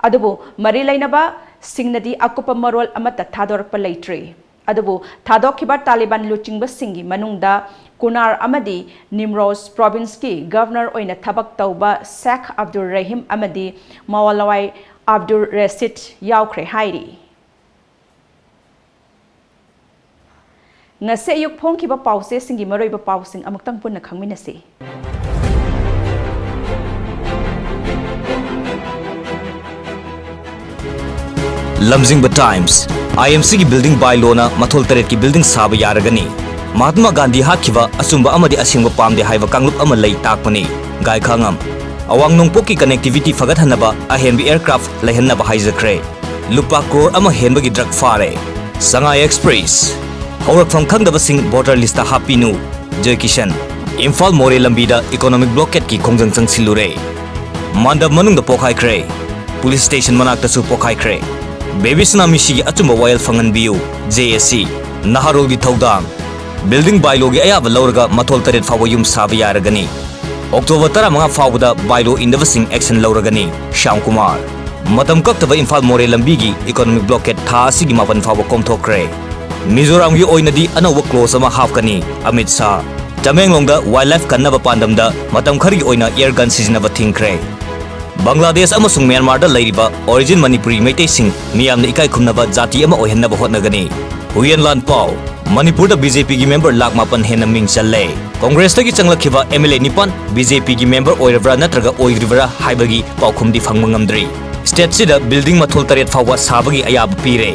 ꯑꯗꯨꯕꯨ ꯃꯔꯤ ꯂꯩꯅꯕꯁꯤꯡꯅꯗꯤ ꯑꯀꯨꯞꯄ ꯃꯔꯣꯜ ꯑꯃꯠꯇ ꯊꯥꯗꯣꯔꯛꯄ ꯂꯩꯇ꯭ꯔꯤ꯫ ꯑꯗꯨꯕꯨ ꯊꯥꯗꯣꯛꯈꯤꯕ ꯇꯥꯂꯤꯕꯥꯟ ꯂꯨꯆꯤꯡꯕꯁꯤꯡꯒꯤ ꯃꯅꯨꯡꯗ ꯀꯨꯅꯥꯔ ꯑꯃꯗꯤ ꯅꯤꯝꯔꯣꯖ ꯄ꯭ꯔꯣꯚꯤꯟꯁꯀꯤ ꯒꯚꯔꯅꯔ ꯑꯣꯏꯅ ꯊꯕꯛ ꯇꯧꯕ ꯁꯦꯈ ꯑꯕꯗꯨꯔ ꯔꯍꯤꯝ ꯑꯃꯗꯤ ꯃꯋꯥꯂꯋꯥꯏ ꯑꯕꯗꯨꯔ ꯔꯦꯁꯤꯗ ꯌꯥꯎꯈ꯭ꯔꯦ ꯍꯥꯏꯔꯤ꯫ ꯉꯁꯤ ꯑꯌꯨꯛ ꯐꯣꯡꯈꯤꯕ ꯄꯥꯎꯆꯦꯁꯤꯡꯒꯤ ꯃꯔꯨꯑꯣꯏꯕ ꯄꯥꯎꯁꯤꯡ ꯑꯃꯨꯛꯇꯪ ꯄꯨꯟꯅ ꯈꯪꯃꯤꯟꯅꯁꯤ꯫ ꯂꯝꯖꯤꯡꯕ ꯇꯥꯏꯝꯁ, ꯑꯥꯏ ꯑꯦꯝ ꯁꯤꯒꯤ ꯕꯤꯜꯗꯤꯡ ꯕꯥꯏꯂꯣꯅ ꯃꯊꯣꯜ ꯇꯔꯦꯠꯀꯤ ꯕꯤꯜꯗꯤꯡ ꯁꯥꯕ ꯌꯥꯔꯒꯅꯤ꯫ ꯃꯍꯥꯠꯃꯥ ꯒꯥꯟꯙꯤ ꯍꯥꯠꯈꯤꯕ ꯑꯆꯨꯝꯕ ꯑꯃꯗꯤ ꯑꯁꯦꯡꯕ ꯄꯥꯝꯗꯦ ꯍꯥꯏꯕ ꯀꯥꯡꯂꯨꯞ ꯑꯃ ꯂꯩ ꯇꯥꯛꯄꯅꯤ꯫ ꯒꯥꯏꯈꯥꯉꯝ꯫ ꯑꯋꯥꯡ ꯅꯣꯡꯄꯣꯛꯀꯤ ꯀꯅꯦꯛꯇꯤꯚꯤꯇꯤ ꯐꯒꯠꯍꯟꯅꯕ ꯑꯍꯦꯟꯕ ꯑꯦꯌꯔꯀ꯭ꯔꯥꯐ ꯂꯩꯍꯟꯅꯕ ꯍꯥꯏꯖꯈ꯭ꯔꯦ꯫ ꯂꯨꯄꯥ ꯀ꯭ꯔꯣꯔ ꯑꯃ ꯍꯦꯟꯕꯒꯤ ꯗ꯭ꯔꯒ ꯐꯥꯔꯦ꯫ ꯁꯉꯥꯏ ꯑꯦꯛꯁꯄ꯭ꯔꯦꯁ꯫ ꯍꯧꯔꯛꯐꯝ ꯈꯪꯗꯕꯁꯤꯡ voter list ꯍꯥꯞꯄꯤꯅꯨ꯫ ꯖꯣꯏ ꯀꯤꯁꯟ꯫ ꯏꯝꯐꯥꯜ ꯃꯣꯔꯦ ꯂꯝꯕꯤꯗ economic blockade ꯀꯤ ꯈꯣꯡꯖꯪ ꯆꯪꯁꯤꯜꯂꯨꯔꯦ꯫ ꯃꯥꯟꯗꯞ ꯃꯅꯨꯡꯗ ꯄꯣꯈꯥꯏꯈ꯭ꯔꯦ꯫ Police station ꯃꯅꯥꯛꯇꯁꯨ ꯄꯣꯈꯥꯏꯈ꯭ꯔꯦ꯫ ꯕꯦꯕꯤ ꯁꯅꯥ ꯃꯤꯁꯤꯒꯤ ꯑꯆꯨꯝꯕ ꯋꯥꯌꯦꯜ ꯐꯪꯍꯟꯕꯤꯌꯨ꯫ J A C꯫ ꯅꯍꯥꯔꯣꯜꯒꯤ ꯊꯧꯗꯥꯡ꯫ Building bylaw ꯒꯤ ꯑꯌꯥꯕ ꯂꯧꯔꯒ ꯃꯊꯣꯜ ꯇꯔꯦꯠ ꯐꯥꯎꯕ ꯌꯨꯝ ꯁꯥꯕ ꯌꯥꯔꯒꯅꯤ꯫ October ꯇꯔꯥꯃꯉꯥ ꯐꯥꯎꯕꯗ bylaw ꯏꯟꯗꯕꯁꯤꯡ action ꯂꯧꯔꯒꯅꯤ꯫ ꯁ꯭ꯌꯥꯝ ꯀꯨꯃꯥꯔ꯫ ꯃꯇꯝ ꯀꯛꯇꯕ ꯏꯝꯐꯥꯜ ꯃꯣꯔꯦ ꯂꯝꯕꯤꯒꯤ economic blockade ꯊꯥ ꯑꯁꯤꯒꯤ ꯃꯥꯄꯟ ꯐꯥꯎꯕ ꯀꯣꯝꯊꯣꯛꯈ꯭ꯔꯦ꯫ ꯃꯤꯖꯣꯔꯥꯝꯒꯤ ꯑꯣꯏꯅꯗꯤ ꯑꯅꯧꯕ clause ꯑꯃ ꯍꯥꯞꯀꯅꯤ꯫ ꯑꯃꯤꯠ ꯁꯥꯍ꯫ ꯇꯃꯦꯡꯂꯣꯡꯗ wildlife ꯀꯟꯅꯕ ꯄꯥꯟꯗꯝꯗ ꯃꯇꯝ ꯈꯔꯒꯤ ꯑꯣꯏꯅ air gun ꯁꯤꯖꯤꯟꯅꯕ ꯊꯤꯡꯈ꯭ꯔꯦ꯫ ꯕꯪꯒ꯭ꯂꯥꯗꯦꯁ ꯑꯃꯁꯨꯡ ꯃ꯭ꯌꯥꯟꯃꯥꯔꯗ ꯂꯩꯔꯤꯕ origin ꯃꯅꯤꯄꯨꯔꯤ ꯃꯩꯇꯩꯁꯤꯡ ꯃꯤꯌꯥꯝꯅ ꯏꯀꯥꯏ ꯈꯨꯝꯅꯕ ꯖꯥꯇꯤ ꯑꯃ ꯑꯣꯏꯍꯟꯅꯕ ꯍꯣꯠꯅꯒꯅꯤ꯫ ꯍꯨꯌꯦꯟ ꯂꯥꯟ ꯄꯥꯎ꯫ ꯃꯅꯤꯄꯨꯔꯗ BJP ꯒꯤ member ꯂꯥꯈ ꯃꯥꯄꯟ ꯍꯦꯟꯅ ꯃꯤꯡ ꯆꯜꯂꯦ꯫ ꯀꯣꯡꯒ꯭ꯔꯦꯁꯇꯒꯤ ꯆꯪꯂꯛꯈꯤꯕ MLA ꯅꯤꯄꯥꯟ BJP ꯒꯤ member ꯑꯣꯏꯔꯕ꯭ꯔꯥ ꯅꯠꯇ꯭ꯔꯒ ꯑꯣꯏꯗ꯭ꯔꯤꯕ꯭ꯔꯥ ꯍꯥꯏꯕꯒꯤ ꯄꯥꯎꯈꯨꯝꯗꯤ ꯐꯪꯕ ꯉꯝꯗ꯭ꯔꯤ꯫ State ꯁꯤꯗ building ꯃꯊꯣꯜ ꯇꯔꯦꯠ ꯐꯥꯎꯕ ꯁꯥꯕꯒꯤ ꯑꯌꯥꯕ ꯄꯤꯔꯦ꯫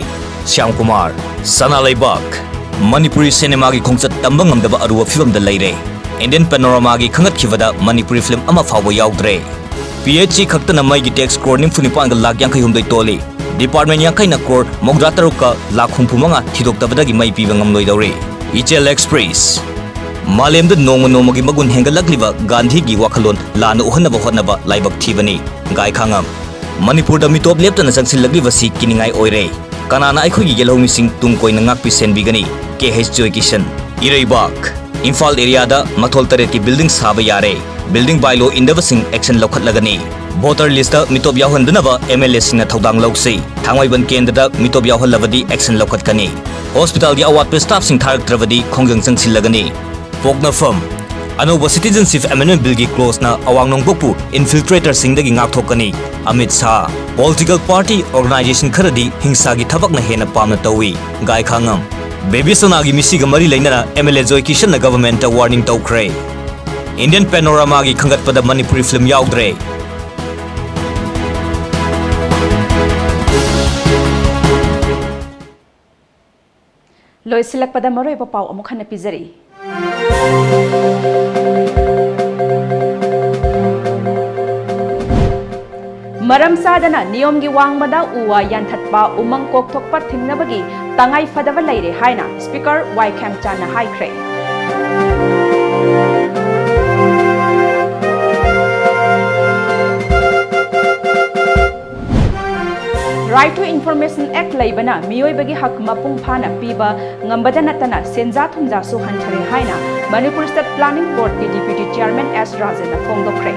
ꯁ꯭ꯌꯥꯝ ꯀꯨꯃꯥꯔ꯫ ꯁꯅꯥ ꯂꯩꯕꯥꯛ꯫ ꯃꯅꯤꯄꯨꯔꯤ ꯁꯤꯅꯦꯃꯥꯒꯤ ꯈꯣꯡꯆꯠ ꯇꯝꯕ ꯉꯝꯗꯕ ꯑꯔꯨꯕ ꯐꯤꯕꯝꯗ ꯂꯩꯔꯦ꯫ Indian Panorama ꯒꯤ ꯈꯪꯒꯠꯈꯤꯕꯗ ꯃꯅꯤꯄꯨꯔꯤ film ꯑꯃ ꯐꯥꯎꯕ ꯌꯥꯎꯗ꯭ꯔꯦ꯫ PHE ꯈꯛꯇꯅ ꯃꯩꯒꯤ tax crore ꯅꯤꯐꯨ ꯅꯤꯄꯥꯟꯒ ꯂꯥꯈ ꯌꯥꯡꯈꯩ ꯍꯨꯝꯗꯣꯏ ꯇꯣꯜꯂꯤ꯫ Department ꯌꯥꯡꯈꯩꯅ crore ꯃꯧꯗ꯭ꯔꯥ ꯇꯔꯨꯛꯀ ꯂꯥꯈ ꯍꯨꯝꯐꯨ ꯃꯉꯥ ꯊꯤꯗꯣꯛꯇꯕꯗꯒꯤ ꯃꯩ ꯄꯤꯕ ꯉꯝꯂꯣꯏꯗꯧꯔꯤ꯫ ꯏꯆꯦꯜ Express꯫ ꯃꯥꯂꯦꯝꯗ ꯅꯣꯡꯃ ꯅꯣꯡꯃꯒꯤ ꯃꯒꯨꯟ ꯍꯦꯟꯒꯠꯂꯛꯂꯤꯕ ꯒꯥꯟꯙꯤꯒꯤ ꯋꯥꯈꯜꯂꯣꯟ ꯂꯥꯟꯅ ꯎꯍꯟꯅꯕ ꯍꯣꯠꯅꯕ ꯂꯥꯏꯕꯛ ꯊꯤꯕꯅꯤ꯫ ꯒꯥꯏꯈꯥꯉꯝ꯫ ꯃꯅꯤꯄꯨꯔꯗ ꯃꯤꯇꯣꯞ ꯂꯦꯞꯇꯅ ꯆꯪꯁꯤꯜꯂꯛꯂꯤꯕꯁꯤ ꯀꯤꯅꯤꯡꯉꯥꯏ ꯑꯣꯏꯔꯦ꯫ ꯀꯅꯥꯅ ꯑꯩꯈꯣꯏꯒꯤ ꯌꯦꯜꯍꯧꯃꯤꯁꯤꯡ ꯇꯨꯡ ꯀꯣꯏꯅ ꯉꯥꯛꯄꯤ ꯁꯦꯟꯕꯤꯒꯅꯤ? KH ꯖꯣꯏꯀꯤꯁꯟ꯫ ꯏꯔꯩꯕꯥꯛ꯫ ꯏꯝꯐꯥꯜ area ꯗ ꯃꯊꯣꯜ ꯇꯔꯦꯠꯀꯤ building ꯁꯥꯕ ꯌꯥꯔꯦ꯫ Building bylaw ꯏꯟꯗꯕꯁꯤꯡ action ꯂꯧꯈꯠꯂꯒꯅꯤ꯫ Voter list ꯇ ꯃꯤꯇꯣꯞ ꯌꯥꯎꯍꯟꯗꯅꯕ MLA ꯁꯤꯡꯅ ꯊꯧꯗꯥꯡ ꯂꯧꯁꯤ꯫ ꯊꯥꯡꯃꯩꯕꯟ ꯀꯦꯟꯗ꯭ꯔꯗ ꯃꯤꯇꯣꯞ ꯌꯥꯎꯍꯜꯂꯕꯗꯤ action ꯂꯧꯈꯠꯀꯅꯤ꯫ Hospital ꯒꯤ ꯑꯋꯥꯠꯄ staff ꯁꯤꯡ ꯊꯥꯔꯛꯇ꯭ꯔꯕꯗꯤ ꯈꯣꯡꯖꯪ ꯆꯪꯁꯤꯜꯂꯒꯅꯤ꯫ ꯄꯣꯛꯅꯐꯝ꯫ ꯑꯅꯧꯕ Citizenship Amendment Bill ꯒꯤ clause ꯅ ꯑꯋꯥꯡ ꯅꯣꯡꯄꯣꯛꯄꯨ infiltrator ꯁꯤꯡꯗꯒꯤ ꯉꯥꯛꯊꯣꯛꯀꯅꯤ꯫ Amit Shah. Political party, organisation ꯈꯔꯗꯤ ꯍꯤꯡꯁꯥꯒꯤ ꯊꯕꯛꯅ ꯍꯦꯟꯅ ꯄꯥꯝꯅ ꯇꯧꯏ꯫ ꯒꯥꯏꯈꯥꯉꯝ꯫ ꯕꯦꯕꯤ ꯁꯅꯥꯒꯤ ꯃꯤꯁꯤꯒ ꯃꯔꯤ ꯂꯩꯅꯅ MLA ꯖꯣꯏ ꯀꯤꯁꯟꯅ government ꯇ warning ꯇꯧꯈ꯭ꯔꯦ꯫ Indian Panorama ꯒꯤ ꯈꯟꯒꯠꯄꯗ ꯃꯅꯤꯄꯨꯔꯤ film ꯌꯥꯎꯗ꯭ꯔꯦ꯫ ꯂꯣꯏꯁꯤꯜꯂꯛꯄꯗ ꯃꯔꯨꯑꯣꯏꯕ ꯄꯥꯎ ꯑꯃꯨꯛ ꯍꯟꯅ ꯄꯤꯖꯔꯤ꯫ ꯃꯔꯝ ꯆꯥꯗꯅ ꯅꯤꯌꯣꯝꯒꯤ ꯋꯥꯡꯃꯗ ꯎ ꯋꯥ ꯌꯥꯟꯊꯠꯄ, ꯎꯃꯪ ꯀꯣꯛꯊꯣꯛꯄ ꯊꯤꯡꯅꯕꯒꯤ ꯇꯉꯥꯏ ꯐꯗꯕ ꯂꯩꯔꯦ ꯍꯥꯏꯅ Speaker ꯋꯥꯏ ꯈꯦꯝꯆꯥꯟꯅ ꯍꯥꯏꯈ꯭ꯔꯦ꯫ Right to Information Act ꯂꯩꯕꯅ ꯃꯤꯑꯣꯏꯕꯒꯤ ꯍꯛ ꯃꯄꯨꯡ ꯐꯥꯅ ꯄꯤꯕ ꯉꯝꯕꯗ ꯅꯠꯇꯅ ꯁꯦꯟꯖꯥ ꯊꯨꯝꯖꯥꯁꯨ ꯍꯟꯊꯔꯦ ꯍꯥꯏꯅ Manipur State Planning Board ꯀꯤ Deputy Chairman ꯑꯦꯁ ꯔꯥꯖꯦꯟꯅ ꯐꯣꯡꯗꯣꯛꯈ꯭ꯔꯦ꯫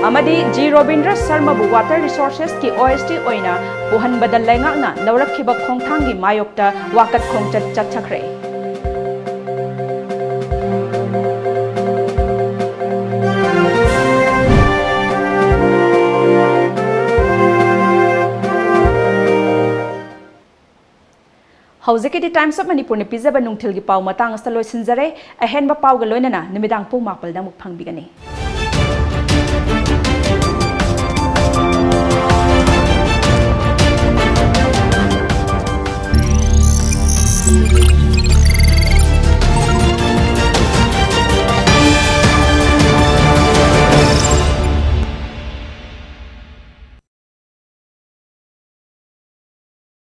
ꯑꯃꯗꯤ ꯖꯤ ꯔꯣꯕꯤꯟꯗ꯭ꯔ ꯁꯔꯃꯕꯨ Water Resources ꯀꯤ O S D ꯑꯣꯏꯅ ꯄꯨꯍꯟꯕꯗ ꯂꯩꯉꯥꯛꯅ ꯂꯧꯔꯛꯈꯤꯕ ꯈꯣꯡꯊꯥꯡꯒꯤ ꯃꯥꯌꯣꯛꯇ ꯋꯥꯀꯠ ꯈꯣꯡꯆꯠ ꯆꯠꯊꯈ꯭ꯔꯦ꯫ ꯍꯧꯖꯤꯛꯀꯤꯗꯤ Times of Manipurꯅ ꯄꯤꯖꯕ ꯅꯨꯡꯊꯤꯜꯒꯤ ꯄꯥꯎ ꯃꯇꯥꯡ ꯑꯁꯤꯗ ꯂꯣꯏꯁꯤꯟꯖꯔꯦ꯫ ꯑꯍꯦꯟꯕ ꯄꯥꯎꯒ ꯂꯣꯏꯅꯅ ꯅꯨꯃꯤꯗꯥꯡ ꯄꯨꯡ ꯃꯥꯄꯜꯗ ꯑꯃꯨꯛ ꯐꯪꯕꯤꯒꯅꯤ꯫